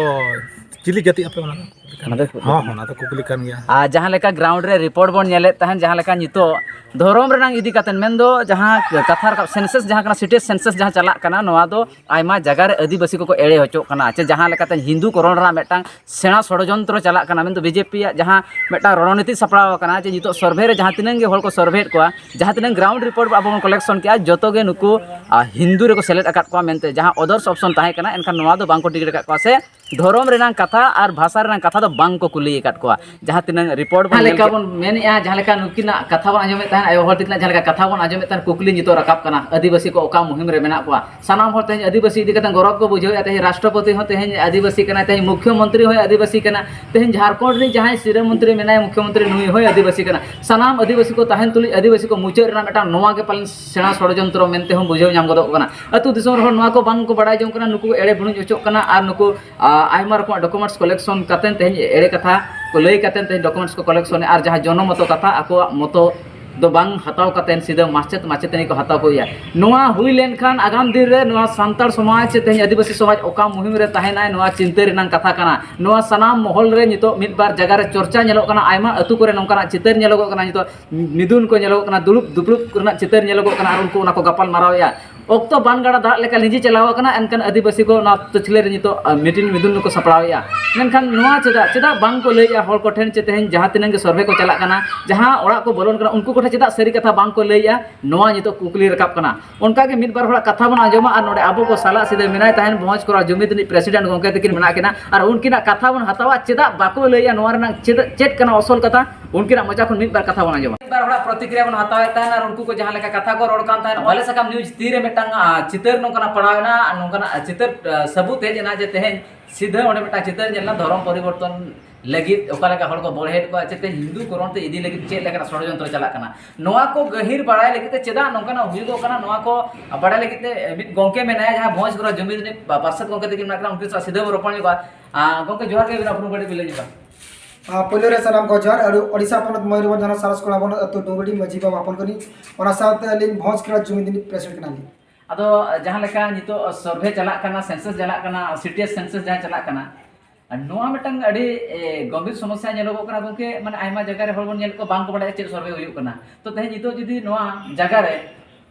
ᱪᱤᱞᱤ ᱡᱟᱹᱛᱤ ᱟᱯᱮ ᱚᱱᱟ ᱫᱚ? ᱚᱱᱟ ᱫᱚ ᱦᱚᱸ, ᱦᱚᱸ, ᱚᱱᱟ ᱫᱚ ᱠᱩᱠᱞᱤ ᱠᱟᱱ ᱜᱮᱭᱟ᱾ ᱟᱨ ᱡᱟᱦᱟᱸ ᱞᱮᱠᱟ ᱜᱨᱟᱣᱩᱱᱰ ᱨᱮ ᱨᱤᱯᱳᱨᱴ ᱵᱚᱱ ᱧᱮᱞᱮᱫ ᱛᱟᱦᱮᱸᱫ, ᱡᱟᱦᱟᱸ ᱞᱮᱠᱟ ᱱᱤᱛᱚᱜ ᱫᱷᱚᱨᱚᱢ ᱨᱮᱱᱟᱜ ᱤᱫᱤ ᱠᱟᱛᱮᱫ, ᱢᱮᱱᱫᱚ ᱡᱟᱦᱟᱸ ᱠᱟᱛᱷᱟ ᱨᱟᱠᱟᱵ ᱥᱮᱱᱥᱟᱥ, ᱡᱟᱦᱟᱸ ᱠᱟᱱᱟ, ᱥᱤᱴᱤ ᱥᱮᱱᱥᱟᱥ ᱡᱟᱦᱟᱸ ᱪᱟᱞᱟᱜ ᱠᱟᱱᱟ, ᱱᱚᱣᱟ ᱫᱚ ᱟᱭᱢᱟ ᱡᱟᱭᱜᱟ ᱨᱮ ᱟᱹᱫᱤᱵᱟᱹᱥᱤ ᱠᱚᱠᱚ ᱮᱲᱮ ᱦᱚᱪᱚᱜ ᱠᱟᱱᱟ, ᱪᱮ ᱡᱟᱦᱟᱸ ᱞᱮᱠᱟᱛᱮ ᱦᱤᱱᱫᱩ ᱠᱚᱨᱚᱱ ᱨᱮᱱᱟᱜ ᱢᱤᱫᱴᱟᱝ ᱥᱮᱬᱟ ᱥᱚᱲᱚᱡᱚᱱᱛᱨᱚ ᱪᱟᱞᱟᱜ ᱠᱟᱱᱟ, ᱢᱮᱱᱫᱚ ᱵᱤᱡᱮᱯᱤᱭᱟᱜ ᱡᱟᱦᱟᱸ ᱢᱤᱫᱴᱟᱝ ᱨᱚᱬᱱᱤᱛᱤ ᱥᱟᱯᱲᱟᱣ ᱟᱠᱟᱱᱟ, ᱡᱮ ᱱᱤᱛᱚᱜ ᱥᱚᱨᱵᱷᱮ ᱨᱮ ᱡᱟᱦᱟᱸ ᱛᱤᱱᱟᱹᱜ ᱜᱮ ᱦᱚᱲ ᱠᱚ ᱥᱚᱨᱵᱷᱮᱭᱮᱫ ᱠᱚᱣᱟ, ᱡᱟᱦᱟᱸ ᱛᱤᱱᱟᱹᱜ ᱜᱨᱟᱣᱩᱱᱰ ᱨᱤᱯᱳᱨᱴ ᱟᱵᱚ ᱵᱚᱱ ᱠᱚᱞᱮᱠᱥᱚᱱ ᱠᱮᱜᱼᱟ, ᱡᱚᱛᱚ ᱜᱮ ᱱᱩᱠᱩ, ᱟ, ᱦᱤᱱᱫᱩ ᱨᱮᱠᱚ ᱥᱮᱞᱮᱫ ᱟᱠᱟᱫ ᱠᱚᱣᱟ ᱢᱮᱱᱛᱮ ᱡᱟᱦᱟᱸ ᱚᱫᱟᱨᱥ ᱚᱯᱥᱚᱱ ᱛᱟᱦᱮᱸ ᱠᱟᱱᱟ, ᱮᱱᱠᱷᱟᱱ ᱱᱚᱣᱟ ᱫᱚ ᱵᱟᱝᱠᱚ ᱴᱤᱠᱤᱴ ᱟᱠᱟᱫ ᱠᱚᱣᱟ, ᱥᱮ ᱫᱷᱚᱨᱚᱢ ᱨᱮᱱᱟᱜ ᱠᱟᱛᱷᱟ ᱟᱨ ᱵᱷᱟᱥᱟ ᱨᱮᱱᱟᱜ ᱠᱟᱛᱷᱟ ᱫᱚ ᱵᱟᱝ ᱠᱚ ᱠᱩᱞᱤ ᱟᱠᱟᱫ ᱠᱚᱣᱟ᱾ ᱡᱟᱦᱟᱸ ᱛᱤᱱᱟᱹᱜ ᱨᱤᱯᱳᱨᱴ ᱵᱚᱱ ᱡᱟᱦᱟᱸ ᱧᱮᱞ ᱞᱮᱠᱟ ᱠᱮᱫ ᱵᱚᱱ ᱢᱮᱱᱮᱫᱼᱟ, ᱡᱟᱦᱟᱸ ᱞᱮᱠᱟ ᱱᱩᱠᱤᱱᱟᱜ ᱠᱟᱛᱷᱟ ᱵᱚᱱ ᱟᱸᱡᱚᱢᱮᱫ ᱛᱟᱦᱮᱸᱫ, ᱟᱭᱳ ᱦᱚᱲ ᱛᱟᱹᱠᱤᱱᱟᱜ ᱡᱟᱦᱟᱸ ᱞᱮᱠᱟ ᱠᱟᱛᱷᱟ ᱵᱚᱱ ᱟᱸᱡᱚᱢᱮᱫ ᱛᱟᱦᱮᱸᱫ, ᱠᱩᱠᱞᱤ ᱱᱤᱛᱚᱜ ᱨᱟᱠᱟᱵ ᱠᱟᱱᱟ, ᱟᱹᱫᱤᱵᱟᱹᱥᱤ ᱠᱚ ᱚᱠᱟ ᱢᱩᱦᱤᱢ ᱨᱮ ᱢᱮᱱᱟᱜ ᱠᱚᱣᱟ? ᱥᱟᱱᱟᱢ ᱦᱚᱲ ᱛᱮᱦᱮᱧ ᱟᱹᱫᱤᱵᱟᱹᱥᱤ ᱤᱫᱤ ᱠᱟᱛᱮ ᱜᱚᱨᱚᱵᱽ ᱠᱚ ᱵᱩᱡᱷᱟᱹᱣᱮᱫᱼᱟ᱾ ᱛᱮᱦᱮᱧ ᱨᱟᱥᱴᱨᱚᱯᱚᱛᱤ ᱦᱚᱸ ᱛᱮᱦᱮᱧ ᱟᱹᱫᱤᱵᱟᱹᱥᱤ ᱠᱟᱱᱟᱭ, ᱛᱮᱦᱮᱧ ᱢᱩᱠᱷᱭᱚᱢᱚᱱᱛᱨᱤ ᱦᱚᱸᱭ ᱟᱹᱫᱤᱵᱟᱹᱥᱤ ᱠᱟᱱᱟ, ᱛᱮᱦᱮᱧ ᱡᱷᱟᱲᱠᱷᱚᱸᱰ ᱨᱤᱱᱤᱡ ᱡᱟᱦᱟᱸᱭ ᱥᱤᱨᱟᱹ ᱢᱚᱱᱛᱨᱤ ᱢᱮᱱᱟᱭᱟ, ᱢᱩᱠᱷᱭᱚᱢᱚᱱᱛᱨᱤ, ᱱᱩᱭ ᱦᱚᱸᱭ ᱟᱹᱫᱤᱵᱟᱹᱥᱤ ᱠᱟᱱᱟ᱾ ᱥᱟᱱᱟᱢ ᱟᱹᱫᱤᱵᱟᱹᱥᱤ ᱠᱚ ᱛᱟᱦᱮᱱ ᱛᱩᱞᱩᱡ ᱟᱹᱫᱤᱵᱟᱹᱥᱤ ᱠᱚ ᱢᱩᱪᱟᱹᱫ ᱨᱮᱱᱟᱜ ᱢᱤᱫᱴᱟᱝ ᱱᱚᱣᱟ ᱜᱮ ᱯᱟᱞᱮᱱ ᱥᱮᱬᱟ ᱥᱚᱲᱚᱡᱚᱱᱛᱨᱚ ᱢᱮᱱᱛᱮ ᱦᱚᱸ ᱵᱩᱡᱷᱟᱹᱣ ᱧᱟᱢ ᱜᱚᱫᱚᱜ ᱠᱟᱱᱟ᱾ ᱟᱹᱛᱩ ᱫᱤᱥᱚᱢ ᱨᱮᱦᱚᱸ ᱱᱚᱣᱟ ᱠᱚ ᱵᱟᱝ ᱠᱚ ᱵᱟᱲᱟᱭ ᱡᱚᱝ ᱠᱟᱱᱟ, ᱱᱩᱠᱩ ᱮᱲᱮ ᱵᱩᱱᱩᱡ ᱚᱪᱚᱜ ᱠᱟᱱᱟ ᱟᱨ ᱱᱩᱠᱩ ᱟ, ᱟᱭᱢᱟ ᱨᱚᱠᱚᱢᱟᱜ ᱰᱚᱠᱩᱢᱮᱱᱴᱥ ᱠᱚᱞᱮᱠᱥᱚᱱ ᱠᱟᱛᱮ ᱛᱮᱦᱮᱧ ᱮᱲᱮ ᱠᱟᱛᱷᱟ ᱠᱚ ᱞᱟᱹᱭ ᱠᱟᱛᱮ ᱛᱮᱦᱮᱧ ᱰᱚᱠᱩᱢᱮᱱᱴᱥ ᱠᱚ ᱠᱚᱞᱮᱠᱥᱚᱱ ᱮᱫᱟ, ᱟᱨ ᱡᱟᱦᱟᱸ ᱡᱚᱱᱚᱢᱚᱛᱚ ᱠᱟᱛᱷᱟ ᱟᱠᱚᱣᱟᱜ ᱢᱚᱛᱚ ᱫᱚ ᱵᱟᱝ ᱦᱟᱛᱟᱣ ᱠᱟᱛᱮ ᱥᱤᱫᱷᱟᱹ ᱢᱟᱪᱮᱫ ᱢᱟᱪᱮᱛᱟᱹᱱᱤ ᱠᱚ ᱦᱟᱛᱟᱣ ᱠᱚ ᱤᱭᱟ᱾ ᱱᱚᱣᱟ ᱦᱩᱭ ᱞᱮᱱᱠᱷᱟᱱ ᱟᱜᱟᱢ ᱫᱤᱱ ᱨᱮ ᱱᱚᱣᱟ ᱥᱟᱱᱛᱟᱲ ᱥᱚᱢᱟᱡᱽ ᱥᱮ ᱛᱮᱦᱮᱧ ᱟᱹᱫᱤᱵᱟᱹᱥᱤ ᱥᱚᱢᱟᱡᱽ ᱚᱠᱟ ᱢᱩᱦᱤᱢ ᱨᱮ ᱛᱟᱦᱮᱱᱟᱭ, ᱱᱚᱣᱟ ᱪᱤᱱᱛᱟᱹ ᱨᱮᱱᱟᱜ ᱠᱟᱛᱷᱟ ᱠᱟᱱᱟ᱾ ᱱᱚᱣᱟ ᱥᱟᱱᱟᱢ ᱢᱚᱦᱚᱞ ᱨᱮ ᱱᱤᱛᱚᱜ ᱢᱤᱫ ᱵᱟᱨ ᱡᱟᱭᱜᱟ ᱨᱮ ᱪᱚᱨᱪᱟ ᱧᱮᱞᱚᱜ ᱠᱟᱱᱟ, ᱟᱭᱢᱟ ᱟᱹᱛᱩ ᱠᱚᱨᱮ ᱱᱚᱝᱠᱟᱱᱟᱜ ᱪᱤᱛᱟᱹᱨ ᱧᱮᱞᱚᱜᱚᱜ ᱠᱟᱱᱟ, ᱱᱤᱛᱚᱜ ᱢᱤᱫᱩᱱ ᱠᱚ ᱧᱮᱞᱚᱜᱚᱜ ᱠᱟᱱᱟ, ᱫᱩᱲᱩᱵ ᱫᱩᱯᱲᱩᱵ ᱨᱮᱱᱟᱜ ᱪᱤᱛᱟᱹᱨ ᱧᱮᱞᱚᱜᱚᱜ ᱠᱟᱱᱟ, ᱟᱨ ᱩᱱᱠᱩ ᱚᱱᱟ ᱠᱚ ᱜᱟᱯᱟᱞ ᱢᱟᱨᱟᱣᱮᱫᱼᱟ᱾ ᱚᱠᱛᱚ ᱵᱟᱱ ᱜᱟᱰᱟ ᱫᱟᱜ ᱞᱮᱠᱟ ᱞᱤᱸᱡᱤ ᱪᱟᱞᱟᱣ ᱟᱠᱟᱱᱟ, ᱮᱱᱠᱷᱟᱱ ᱟᱹᱫᱤᱵᱟᱹᱥᱤ ᱠᱚ ᱚᱱᱟ ᱯᱟᱹᱪᱷᱞᱟᱹ ᱨᱮ ᱱᱤᱛᱚᱜ, ᱟ, ᱢᱤᱴᱤᱝ ᱢᱤᱫᱩᱱ ᱫᱚᱠᱚ ᱥᱟᱯᱲᱟᱣᱮᱫᱼᱟ᱾ ᱢᱮᱱᱠᱷᱟᱱ ᱱᱚᱣᱟ ᱪᱮᱫᱟᱜ, ᱪᱮᱫᱟᱜ ᱵᱟᱝ ᱠᱚ ᱞᱟᱹᱭᱮᱫᱼᱟ ᱦᱚᱲ ᱠᱚᱴᱷᱮᱱ, ᱪᱮ ᱛᱮᱦᱮᱧ ᱡᱟᱦᱟᱸ ᱛᱤᱱᱟᱹᱜ ᱜᱮ ᱥᱚᱨᱵᱷᱮ ᱠᱚ ᱪᱟᱞᱟᱜ ᱠᱟᱱᱟ, ᱡᱟᱦᱟᱸ ᱚᱲᱟᱜ ᱠᱚ ᱵᱚᱞᱚᱱ ᱠᱟᱱᱟ, ᱩᱱᱠᱩ ᱠᱚᱴᱷᱮᱱ ᱪᱮᱫᱟᱜ ᱥᱟᱹᱨᱤ ᱠᱟᱛᱷᱟ ᱵᱟᱝ ᱠᱚ ᱞᱟᱹᱭᱮᱫᱼᱟ? ᱱᱚᱣᱟ ᱱᱤᱛᱚᱜ ᱠᱩᱠᱞᱤ ᱨᱟᱠᱟᱵ ᱠᱟᱱᱟ᱾ ᱚᱱᱠᱟᱜᱮ ᱢᱤᱫ ᱵᱟᱨ ᱦᱚᱲᱟᱜ ᱠᱟᱛᱷᱟ ᱵᱚᱱ ᱟᱸᱡᱚᱢᱟ, ᱟᱨ ᱱᱚᱰᱮ ᱟᱵᱚ ᱠᱚ ᱥᱟᱞᱟᱜ ᱥᱤᱫᱷᱟᱹ ᱢᱮᱱᱟᱭ ᱛᱟᱦᱮᱱ ᱵᱷᱚᱸᱡᱽ ᱠᱚᱨᱟ ᱡᱩᱢᱤᱫ ᱨᱤᱱᱤᱡ ᱯᱨᱮᱥᱤᱰᱮᱱᱴ ᱜᱚᱢᱠᱮ ᱛᱟᱹᱠᱤᱱ ᱢᱮᱱᱟᱜ ᱠᱤᱱᱟ, ᱟᱨ ᱩᱱᱠᱤᱱᱟᱜ ᱠᱟᱛᱷᱟ ᱵᱚᱱ ᱦᱟᱛᱟᱣᱟ, ᱪᱮᱫᱟᱜ ᱵᱟᱠᱚ ᱞᱟᱹᱭᱮᱫᱼᱟ, ᱱᱚᱣᱟ ᱨᱮᱱᱟᱜ ᱪᱮᱫ, ᱪᱮᱫ ᱠᱟᱱᱟ ᱚᱥᱚᱞ ᱠᱟᱛᱷᱟ, ᱩᱱᱠᱤᱱᱟᱜ ᱢᱚᱪᱟ ᱠᱷᱚᱱ ᱢᱤᱫ ᱵᱟᱨ ᱠᱟᱛᱷᱟ ᱵᱚᱱ ᱟᱸᱡᱚᱢᱟ᱾ ᱢᱤᱫ ᱵᱟᱨ ᱦᱚᱲᱟᱜ ᱯᱨᱚᱛᱤᱠᱨᱤᱭᱟ ᱵᱚᱱ ᱦᱟᱛᱟᱣᱮᱫ ᱛᱟᱦᱮᱱᱟ, ᱟᱨ ᱩᱱᱠᱩ ᱠᱚ ᱡᱟᱦᱟᱸ ᱞᱮᱠᱟ ᱠᱟᱛᱷᱟ ᱠᱚ ᱨᱚᱲ ᱠᱟᱱ ᱛᱟᱦᱮᱱᱟ, ᱵᱟᱞᱮ ᱥᱟᱠᱟᱢ ᱱᱤᱭᱩᱡᱽ ᱛᱤᱨᱮ ᱢᱤᱫᱴᱟᱝ, ᱟ, ᱪᱤᱛᱟᱹᱨ ᱱᱚᱝᱠᱟᱱᱟᱜ ᱯᱟᱲᱟᱣ ᱮᱱᱟ, ᱱᱚᱝᱠᱟᱱᱟᱜ ᱪᱤᱛᱟᱹᱨ, ᱟ, ᱥᱟᱹᱵᱩᱛ ᱦᱮᱡ ᱮᱱᱟ ᱡᱮ ᱛᱮᱦᱮᱧ ᱥᱤᱫᱷᱟᱹ ᱚᱸᱰᱮ ᱢᱤᱫᱴᱟᱝ ᱪᱤᱛᱟᱹᱨ ᱧᱮᱞ ᱮᱱᱟ, ᱫᱷᱚᱨᱚᱢ ᱯᱚᱨᱤᱵᱚᱨᱛᱚᱱ ᱞᱟᱹᱜᱤᱫ ᱚᱠᱟ ᱞᱮᱠᱟ ᱦᱚᱲ ᱠᱚ ᱵᱚᱲᱦᱮᱫ ᱠᱚᱣᱟ, ᱪᱮᱫ ᱛᱮ ᱦᱤᱱᱫᱩ ᱠᱚᱨᱚᱱ ᱛᱮ ᱤᱫᱤ ᱞᱟᱹᱜᱤᱫ ᱪᱮᱫ ᱞᱮᱠᱟᱱᱟᱜ ᱥᱚᱲᱚᱡᱚᱱᱛᱨᱚ ᱪᱟᱞᱟᱜ ᱠᱟᱱᱟ, ᱱᱚᱣᱟ ᱠᱚ ᱜᱟᱹᱦᱤᱨ ᱵᱟᱲᱟᱭ ᱞᱟᱹᱜᱤᱫ ᱛᱮ ᱪᱮᱫᱟᱜ ᱱᱚᱝᱠᱟᱱᱟᱜ ᱦᱩᱭᱩᱜᱚᱜ ᱠᱟᱱᱟ, ᱱᱚᱣᱟ ᱠᱚ ᱵᱟᱲᱟᱭ ᱞᱟᱹᱜᱤᱫ ᱛᱮ ᱢᱤᱫ ᱜᱚᱢᱠᱮ ᱢᱮᱱᱟᱭᱟ, ᱡᱟᱦᱟᱸ ᱵᱷᱚᱸᱡᱽ ᱠᱚᱨᱟ ᱡᱩᱢᱤᱫ ᱨᱤᱱᱤᱡ ᱯᱟ-, ᱯᱟᱨᱥᱮᱛ ᱜᱚᱢᱠᱮ ᱛᱟᱹᱠᱤᱱ ᱢᱮᱱᱟᱜ ᱠᱤᱱᱟ, ᱩᱱᱠᱤᱱ ᱥᱟᱶ ᱥᱤᱫᱷᱟᱹ ᱵᱚᱱ ᱨᱚᱯᱚᱲ ᱧᱚᱜᱼᱟ᱾ ᱟᱸ, ᱜᱚᱢᱠᱮ ᱡᱚᱦᱟᱨ ᱜᱮ, ᱟᱹᱵᱤᱱ ᱩᱯᱨᱩᱢ ᱠᱟᱹᱴᱤᱡ ᱵᱤᱱ ᱞᱟᱹᱭ ᱧᱚᱜᱟ᱾ ᱟᱸ, ᱯᱳᱭᱞᱳ ᱨᱮ ᱥᱟᱱᱟᱢ ᱠᱚ ᱡᱚᱦᱟᱨ᱾ ᱟᱨ ᱳᱰᱤᱥᱟ ᱯᱚᱱᱚᱛ ᱢᱚᱭᱩᱨᱵᱷᱚᱸᱡᱽ ᱦᱚᱱᱚᱛ ᱥᱟᱨᱟᱥᱠᱳᱲᱟ ᱵᱚᱱ ᱟᱹᱛᱩ ᱰᱩᱝᱜᱩᱰᱤ ᱢᱟᱹᱡᱷᱤ ᱵᱟᱵᱟ ᱦᱚᱯᱚᱱ ᱠᱟᱹᱱᱟᱹᱧ, ᱚᱱᱟ ᱥᱟᱶᱛᱮ ᱟᱹᱞᱤᱧ ᱵᱷᱚᱸᱡᱽ ᱠᱚᱨᱟ ᱡᱩᱢᱤᱫ ᱨᱤᱱᱤᱡ ᱯᱨᱮᱥᱤᱰᱮᱱᱴ ᱠᱟᱱᱟᱞᱤᱧ᱾ ᱟᱫᱚ ᱡᱟᱦᱟᱸ ᱞᱮᱠᱟ ᱱᱤᱛᱚᱜ ᱥᱚᱨᱵᱷᱮ ᱪᱟᱞᱟᱜ ᱠᱟᱱᱟ, ᱥᱮᱱᱥᱟᱥ ᱪᱟᱞᱟᱜ ᱠᱟᱱᱟ, ᱥᱤᱴᱤ ᱥᱮᱱᱥᱟᱥ ᱡᱟᱦᱟᱸ ᱪᱟᱞᱟᱜ ᱠᱟᱱᱟ, ᱟᱨ ᱱᱚᱣᱟ ᱢᱤᱫᱴᱟᱝ ᱟᱹᱰᱤ, ᱮ, ᱜᱚᱢᱵᱷᱤᱨ ᱥᱚᱢᱚᱥᱥᱟ ᱧᱮᱞᱚᱜᱚᱜ ᱠᱟᱱᱟ ᱜᱚᱢᱠᱮ, ᱢᱟᱱᱮ ᱟᱭᱢᱟ ᱡᱟᱭᱜᱟ ᱨᱮ ᱦᱚᱲ ᱵᱚᱱ ᱧᱮᱞᱮᱫ ᱠᱚᱣᱟ ᱵᱟᱝ ᱠᱚ ᱵᱟᱲᱟᱭᱟ ᱪᱮᱫ ᱥᱚᱨᱵᱷᱮ ᱦᱩᱭᱩᱜ ᱠᱟᱱᱟ᱾ ᱛᱚ ᱛᱮᱦᱮᱧ ᱱᱤᱛᱚᱜ ᱡᱩᱫᱤ ᱱᱚᱣᱟ ᱡᱟᱭᱜᱟ ᱨᱮ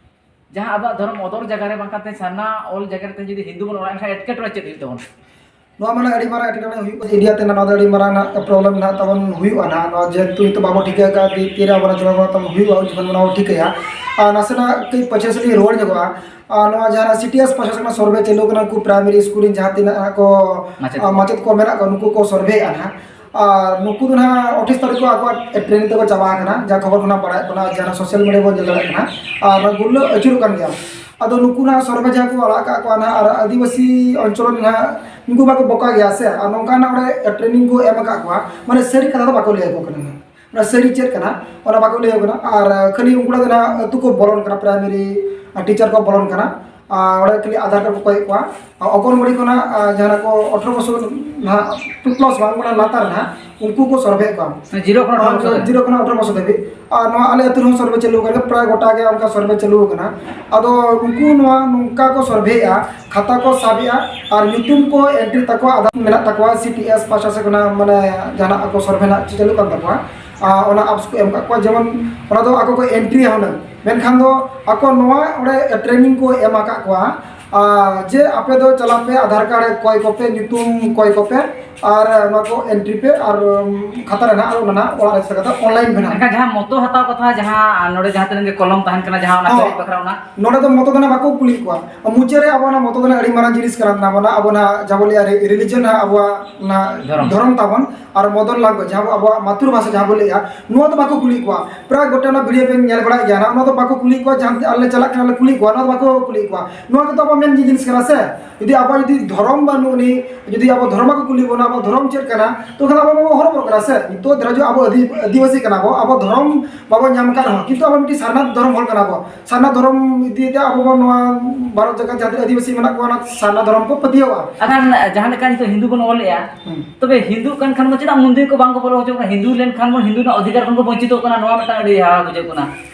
ᱡᱟᱦᱟᱸ ᱟᱵᱚᱣᱟᱜ ᱫᱷᱚᱨᱚᱢ ᱚᱫᱚᱨ ᱡᱟᱭᱜᱟ ᱨᱮ ᱵᱟᱝ ᱠᱟᱛᱮ ᱥᱟᱨᱱᱟ ᱚᱞ ᱡᱟᱭᱜᱟ ᱨᱮ ᱛᱮᱦᱮᱧ ᱡᱩᱫᱤ ᱦᱤᱱᱫᱩ ᱵᱚᱱ ᱚᱞᱟ, ᱮᱱᱠᱷᱟᱱ ᱮᱴᱠᱮᱴᱚᱬᱮ ᱪᱮᱫ ᱦᱩᱭᱩᱜ ᱛᱟᱵᱚᱱᱟ? ᱱᱚᱣᱟ ᱢᱟᱱᱮ ᱟᱹᱰᱤ ᱢᱟᱨᱟᱝ ᱮᱴᱠᱮᱴᱚᱬᱮ ᱦᱩᱭᱩᱜ ᱠᱟᱱᱟ ᱤᱱᱰᱤᱭᱟ ᱛᱮ, ᱱᱚᱣᱟ ᱫᱚ ᱟᱹᱰᱤ ᱢᱟᱨᱟᱝ ᱱᱟᱜ problem ᱱᱟᱜ ᱛᱟᱵᱚᱱ ᱦᱩᱭᱩᱜᱼᱟ ᱱᱟᱜ᱾ ᱱᱚᱣᱟ ᱡᱮᱦᱮᱛᱩ ᱱᱤᱛᱚᱜ ᱵᱟᱵᱚ ᱴᱷᱤᱠᱟᱹ ᱟᱠᱟᱫ ᱛᱤ-, ᱛᱤᱨᱮ ᱟᱵᱚᱱᱟᱜ ᱪᱩᱱᱟᱣ ᱛᱟᱵᱚᱱ ᱦᱩᱭᱩᱜᱼᱟ, ᱩᱱ ᱡᱚᱠᱷᱚᱱ ᱱᱚᱣᱟ ᱵᱚ ᱴᱷᱤᱠᱟᱹᱭᱟ᱾ ᱟᱨ ᱱᱟᱥᱮᱱᱟᱜ ᱠᱟᱹᱡ ᱯᱟᱪᱷᱮ ᱥᱮᱫ ᱞᱤᱧ ᱨᱩᱣᱟᱹᱲ ᱧᱚᱜᱚᱜᱼᱟ᱾ ᱟᱨ ᱱᱚᱣᱟ ᱡᱟᱦᱟᱸ ᱥᱤ ᱴᱤ ᱮᱥ ᱯᱟᱦᱴᱟ ᱥᱮᱫ ᱠᱷᱚᱱᱟᱜ ᱥᱚᱨᱵᱷᱮ ᱪᱟᱹᱞᱩ ᱠᱟᱱᱟ, ᱩᱱᱠᱩ ᱯᱨᱟᱭᱢᱟᱨᱤ ᱥᱠᱩᱞ ᱨᱮᱱ ᱡᱟᱦᱟᱸ ᱛᱤᱱᱟᱹᱜ ᱦᱟᱸᱜ ᱠᱚ, ᱢᱟᱪᱮᱫ ᱟᱨ ᱠᱚ᱾ ᱢᱟᱪᱮᱫ ᱠᱚ ᱢᱮᱱᱟᱜ ᱠᱚᱣᱟ, ᱱᱩᱠᱩ ᱠᱚ ᱥᱚᱨᱵᱷᱮᱭᱮᱫᱼᱟ ᱱᱟᱦᱟᱜ᱾ ᱟᱨ ᱱᱩᱠᱩ ᱫᱚ ᱱᱟᱦᱟᱜ ᱟᱴᱷᱟᱤᱥ ᱛᱟᱹᱨᱤᱠᱷ ᱠᱚ ᱟᱠᱚᱣᱟᱜ ᱴᱨᱮᱱᱤᱝ ᱛᱮᱠᱚ ᱪᱟᱵᱟ ᱟᱠᱟᱱᱟ, ᱡᱟ ᱠᱷᱚᱵᱚᱨ ᱠᱷᱚᱱᱟᱜ ᱵᱟᱲᱟᱭᱚᱜ ᱠᱟᱱᱟ, ᱡᱟᱦᱟᱸ ᱥᱳᱥᱟᱞ ᱢᱤᱰᱤᱭᱟ ᱵᱚᱱ ᱧᱮᱞ ᱫᱟᱲᱮᱭᱟᱜ ᱠᱟᱱᱟ᱾ ᱟᱨ ᱱᱚᱣᱟ ᱜᱩᱨᱞᱟᱹ ᱟᱹᱪᱩᱨᱚᱜ ᱠᱟᱱ ᱜᱮᱭᱟ᱾ ᱟᱫᱚ ᱱᱩᱠᱩ ᱱᱟᱦᱟᱜ ᱥᱚᱨᱵᱷᱮ ᱡᱟᱦᱟᱸ ᱠᱚ ᱟᱲᱟᱜ ᱠᱟᱜ ᱠᱚᱣᱟ ᱱᱟᱦᱟᱜ, ᱟᱨ ᱟᱹᱫᱤᱵᱟᱹᱥᱤ ᱚᱧᱪᱚᱞ ᱨᱮ ᱱᱟᱦᱟᱜ ᱱᱩᱠᱩ ᱢᱟᱠᱚ ᱵᱚᱠᱟ ᱜᱮᱭᱟ ᱥᱮ, ᱟᱨ ᱱᱚᱝᱠᱟ ᱱᱟᱜ ᱚᱸᱰᱮ ᱴᱨᱮᱱᱤᱝ ᱠᱚ ᱮᱢ ᱟᱠᱟᱫ ᱠᱚᱣᱟ, ᱢᱟᱱᱮ ᱥᱟᱹᱨᱤ ᱠᱟᱛᱷᱟ ᱫᱚ ᱵᱟᱠᱚ ᱞᱟᱹᱭ ᱟᱠᱚ ᱠᱟᱱᱟ᱾ ᱚᱱᱟ ᱥᱟᱹᱨᱤ ᱪᱮᱫ ᱠᱟᱱᱟ, ᱚᱱᱟ ᱵᱟᱠᱚ ᱞᱟᱹᱭ ᱟᱠᱚ ᱠᱟᱱᱟ᱾ ᱟᱨ ᱠᱷᱟᱹᱞᱤ ᱩᱱᱠᱩ ᱫᱚ ᱱᱟᱦᱟᱜ ᱟᱹᱛᱩ ᱠᱚ ᱵᱚᱞᱚᱱ ᱠᱟᱱᱟ, ᱯᱨᱟᱭᱢᱟᱨᱤ ᱴᱤᱪᱟᱨ ᱠᱚ ᱵᱚᱞᱚᱱ ᱠᱟᱱᱟ᱾ ᱟᱨ ᱚᱸᱰᱮ ᱠᱷᱟᱹᱞᱤ ᱟᱫᱷᱟᱨ ᱠᱟᱨᱰ ᱠᱚ ᱠᱚᱭᱮᱫ ᱠᱚᱣᱟ᱾ ᱟᱨ ᱚᱝᱜᱚᱱᱣᱟᱲᱤ ᱠᱷᱚᱱᱟᱜ, ᱟᱨ ᱡᱟᱦᱟᱸ ᱠᱚ ᱟᱴᱷᱨᱚ ᱵᱚᱪᱷᱚᱨ ᱱᱟᱦᱟᱜ plus ᱵᱟᱝ, ᱚᱱᱟ ᱞᱟᱛᱟᱨ ᱱᱟᱦᱟᱜ, ᱩᱱᱠᱩ ᱠᱚ ᱥᱚᱨᱵᱷᱮᱭᱮᱫ ᱠᱚᱣᱟ᱾ ᱡᱤᱨᱳ ᱠᱷᱚᱱ ᱟᱴᱷᱨᱚ ᱵᱚᱪᱷᱚᱨ ᱫᱷᱟᱹᱵᱤᱡ᱾ ᱡᱤᱨᱳ ᱠᱷᱚᱱᱟᱜ ᱟᱴᱷᱨᱚ ᱵᱚᱪᱷᱚᱨ ᱫᱷᱟᱹᱵᱤᱡ᱾ ᱟᱨ ᱱᱚᱣᱟ ᱟᱞᱮ ᱟᱹᱛᱩ ᱨᱮᱦᱚᱸ ᱥᱚᱨᱵᱷᱮ ᱪᱟᱹᱞᱩ ᱟᱠᱟᱱᱟ, ᱯᱨᱟᱭ ᱜᱚᱴᱟ ᱜᱮ ᱚᱱᱠᱟ ᱥᱚᱨᱵᱷᱮ ᱪᱟᱹᱞᱩ ᱟᱠᱟᱱᱟ᱾ ᱟᱫᱚ ᱩᱱᱠᱩ ᱱᱚᱣᱟ ᱱᱚᱝᱠᱟ ᱠᱚ ᱥᱚᱨᱵᱷᱮᱭᱮᱫᱼᱟ, ᱠᱷᱟᱛᱟ ᱠᱚ ᱥᱟᱵᱮᱜᱼᱟ ᱟᱨ ᱧᱩᱛᱩᱢ ᱠᱚ ᱮᱱᱴᱨᱤ ᱛᱟᱠᱚᱣᱟ, ᱟᱫᱷᱟᱨ ᱢᱮᱱᱟᱜ ᱛᱟᱠᱚᱣᱟ, ᱥᱤ ᱴᱤ ᱮᱥ ᱯᱟᱦᱴᱟ ᱥᱮᱫ ᱠᱷᱚᱱᱟᱜ ᱢᱟᱱᱮ ᱡᱟᱦᱟᱱᱟᱜ ᱠᱚ ᱥᱚᱨᱵᱷᱮ ᱨᱮᱱᱟᱜ ᱪᱟᱹᱞᱩᱜ ᱠᱟᱱ ᱛᱟᱠᱚᱣᱟ᱾ ᱟᱨ ᱚᱱᱟ ᱟᱯᱥ ᱠᱚ ᱮᱢ ᱠᱟᱜ ᱠᱚᱣᱟ, ᱡᱮᱢᱚᱱ ᱚᱱᱟ ᱫᱚ ᱟᱠᱚ ᱠᱚ ᱮᱱᱴᱨᱤᱭᱟ ᱦᱩᱱᱟᱹᱝ, ᱢᱮᱱᱠᱷᱟᱱ ᱫᱚ ᱟᱠᱚ ᱱᱚᱣᱟ ᱚᱸᱰᱮ ᱴᱨᱮᱱᱤᱝ ᱠᱚ ᱮᱢ ᱟᱠᱟᱫ ᱠᱚᱣᱟ, ᱟᱨ ᱡᱮ ᱟᱯᱮ ᱫᱚ ᱪᱟᱞᱟᱜ ᱯᱮ, ᱟᱫᱷᱟᱨ ᱠᱟᱨᱰ ᱠᱚᱭ ᱠᱚᱯᱮ, ᱧᱩᱛᱩᱢ ᱠᱚᱭ ᱠᱚᱯᱮ, ᱟᱨ ᱱᱚᱣᱟ ᱠᱚ ᱮᱱᱴᱨᱤ ᱯᱮ, ᱟᱨ ᱩᱢ, ᱠᱷᱟᱛᱟ ᱨᱮ ᱱᱟᱦᱟᱜ, ᱟᱨ ᱚᱱᱟ ᱱᱟᱦᱟᱜ ᱚᱲᱟᱜ ᱨᱮ ᱥᱮᱴᱮᱨ ᱠᱟᱛᱮ ᱚᱱᱞᱟᱭᱤᱱ ᱯᱮ ᱱᱟᱦᱟᱜ᱾ ᱮᱱᱠᱷᱟᱱ ᱡᱟᱦᱟᱸ ᱢᱚᱛᱚ ᱦᱟᱛᱟᱣ ᱠᱟᱛᱷᱟ, ᱡᱟᱦᱟᱸ ᱱᱚᱰᱮ ᱡᱟᱦᱟᱸ ᱛᱤᱱᱟᱹᱜ ᱜᱮ ᱠᱚᱞᱚᱢ ᱛᱟᱦᱮᱱ ᱠᱟᱱᱟ, ᱡᱟᱦᱟᱸ ᱚᱱᱟ ᱦᱚᱸ᱾ ᱯᱮᱨᱮᱡ ᱵᱟᱠᱷᱨᱟ ᱚᱱᱟ? ᱱᱚᱰᱮ ᱫᱚ ᱢᱚᱛᱚ ᱫᱚ ᱱᱟᱦᱟᱜ ᱵᱟᱠᱚ ᱠᱩᱞᱤᱭᱮᱫ ᱠᱚᱣᱟ᱾ ᱢᱩᱪᱟᱹᱫ ᱨᱮ ᱟᱵᱚ ᱚᱱᱟ ᱢᱚᱛᱚ ᱫᱚ ᱱᱟᱦᱟᱜ ᱟᱹᱰᱤ ᱢᱟᱨᱟᱝ ᱡᱤᱱᱤᱥ ᱠᱟᱱᱟ, ᱟᱵᱚ ᱱᱟᱦᱟᱜ, ᱟᱵᱚ ᱱᱟᱦᱟᱜ ᱡᱟᱦᱟᱸ ᱵᱚ ᱞᱟᱹᱭᱟ ᱨᱤ-, religion ᱱᱟᱦᱟᱜ ᱟᱵᱚᱣᱟᱜ ᱚᱱᱟ ᱫᱷᱚᱨᱚᱢ᱾ ᱫᱷᱚᱨᱚᱢ ᱛᱟᱵᱚᱱ, ᱟᱨ modern language ᱡᱟᱦᱟᱸ ᱵᱚ ᱟᱵᱚᱣᱟᱜ ᱢᱟᱛᱨᱤᱵᱷᱟᱥᱟ ᱡᱟᱦᱟᱸ ᱵᱚ ᱞᱟᱹᱭᱟ, ᱱᱚᱣᱟ ᱫᱚ ᱵᱟᱠᱚ ᱠᱩᱞᱤᱭᱮᱫ ᱠᱚᱣᱟ᱾ ᱯᱨᱟᱭ ᱜᱚᱴᱟ ᱚᱱᱟ video ᱯᱮ ᱧᱮᱞ ᱵᱟᱲᱟᱭᱮᱫ ᱜᱮᱭᱟ ᱱᱟᱦᱟᱜ, ᱚᱱᱟ ᱫᱚ ᱵᱟᱠᱚ ᱠᱩᱞᱤᱭᱮᱫ ᱠᱚᱣᱟ, ᱡᱟᱦᱟᱸ ᱟᱞᱮ ᱪᱟᱞᱟᱜ ᱠᱟᱱᱟ ᱞᱮ ᱠᱩᱞᱤᱭᱮᱫ ᱠᱚᱣᱟ, ᱱᱚᱣᱟ ᱫᱚ ᱵᱟᱠᱚ ᱠᱩᱞᱤᱭᱮᱫ ᱠᱚᱣᱟ᱾ ᱱᱚᱣᱟ ᱜᱮᱛᱚ ᱟᱵᱚᱣᱟᱜ ᱢᱮᱱ ᱡᱤᱱᱤᱥ ᱠᱟᱱᱟ ᱥᱮ᱾ ᱡᱩᱫᱤ ᱟᱵᱚᱣᱟᱜ ᱡᱩᱫᱤ ᱫᱷᱚᱨᱚᱢ ᱵᱟᱹᱱᱩᱜ ᱟᱹᱱᱤᱡ, ᱡᱩᱫᱤ ᱟᱵᱚ ᱫᱷᱚᱨᱚᱢ ᱵᱟᱠᱚ ᱠᱩᱞᱤ ᱵᱚᱱᱟ, ᱟᱵᱚ ᱫᱷᱚᱨᱚᱢ ᱪᱮᱫ ᱠᱟᱱᱟ, ᱛᱚ ᱮᱱᱠᱷᱟᱱ ᱟᱵᱚ ᱢᱟᱵᱚ ᱦᱚᱨᱚᱵᱚᱨᱚᱜ ᱠᱟᱱᱟ ᱥᱮ᱾ ᱱᱤᱛᱚᱜ ᱫᱷᱟᱨᱟ ᱡᱚ ᱟᱵᱚ ᱟᱹᱫᱤ-, ᱟᱹᱫᱤᱵᱟᱹᱥᱤ ᱠᱟᱱᱟ ᱵᱚ, ᱟᱵᱚ ᱫᱷᱚᱨᱚᱢ ᱵᱟᱵᱚ ᱧᱟᱢ ᱟᱠᱟᱫ ᱨᱮᱦᱚᱸ, ᱠᱤᱱᱛᱩ ᱟᱵᱚ ᱢᱤᱫᱴᱤᱡ ᱥᱟᱨᱱᱟ ᱫᱷᱚᱨᱚᱢ ᱦᱚᱲ ᱠᱟᱱᱟ ᱵᱚ᱾ ᱥᱟᱨᱱᱟ ᱫᱷᱚᱨᱚᱢ ᱤᱫᱤ ᱠᱟᱛᱮ ᱟᱵᱚ ᱵᱚ ᱱᱚᱣᱟ ᱵᱷᱟᱨᱚᱛ ᱡᱟᱠᱟᱛ ᱡᱟᱦᱟᱸ ᱛᱤᱱᱟᱹᱜ ᱟᱹᱫᱤᱵᱟᱹᱥᱤ ᱢᱮᱱᱟᱜ ᱠᱚᱣᱟ, ᱚᱱᱟ ᱥᱟᱨᱱᱟ ᱫᱷᱚᱨᱚᱢ ᱠᱚ ᱯᱟᱹᱛᱭᱟᱹᱣᱟ᱾ ᱟᱠᱷᱟᱱ ᱡᱟᱦᱟᱸ ᱞᱮᱠᱟ ᱱᱤᱛᱚᱜ ᱦᱤᱱᱫᱩ ᱵᱚᱱ ᱚᱞᱮᱜᱼᱟ, ᱦᱩᱸ᱾ ᱛᱚᱵᱮ ᱦᱤᱱᱫᱩ ᱠᱟᱱ ᱠᱷᱟᱱ ᱵᱚᱱ ᱪᱮᱫᱟᱜ ᱢᱚᱱᱫᱤᱨ ᱠᱚ ᱵᱟᱝ ᱠᱚ ᱵᱚᱞᱚ ᱦᱚᱪᱚ ᱠᱟᱱᱟ? ᱦᱤᱱᱫᱩ ᱞᱮᱱᱠᱷᱟᱱ ᱵᱚᱱ ᱦᱤᱱᱫᱩ ᱨᱮᱱᱟᱜ ᱚᱫᱷᱤᱠᱟᱨ ᱠᱷᱚᱱ ᱠᱚ ᱵᱚᱧᱪᱤᱛᱚᱜ ᱠᱟᱱᱟ, ᱱᱚᱣᱟ ᱢᱤᱫᱴᱟᱝ ᱟᱹᱰᱤ ᱦᱟᱦᱟᱲᱟ ᱵᱩᱡᱷᱟᱹᱜ ᱠᱟᱱᱟ᱾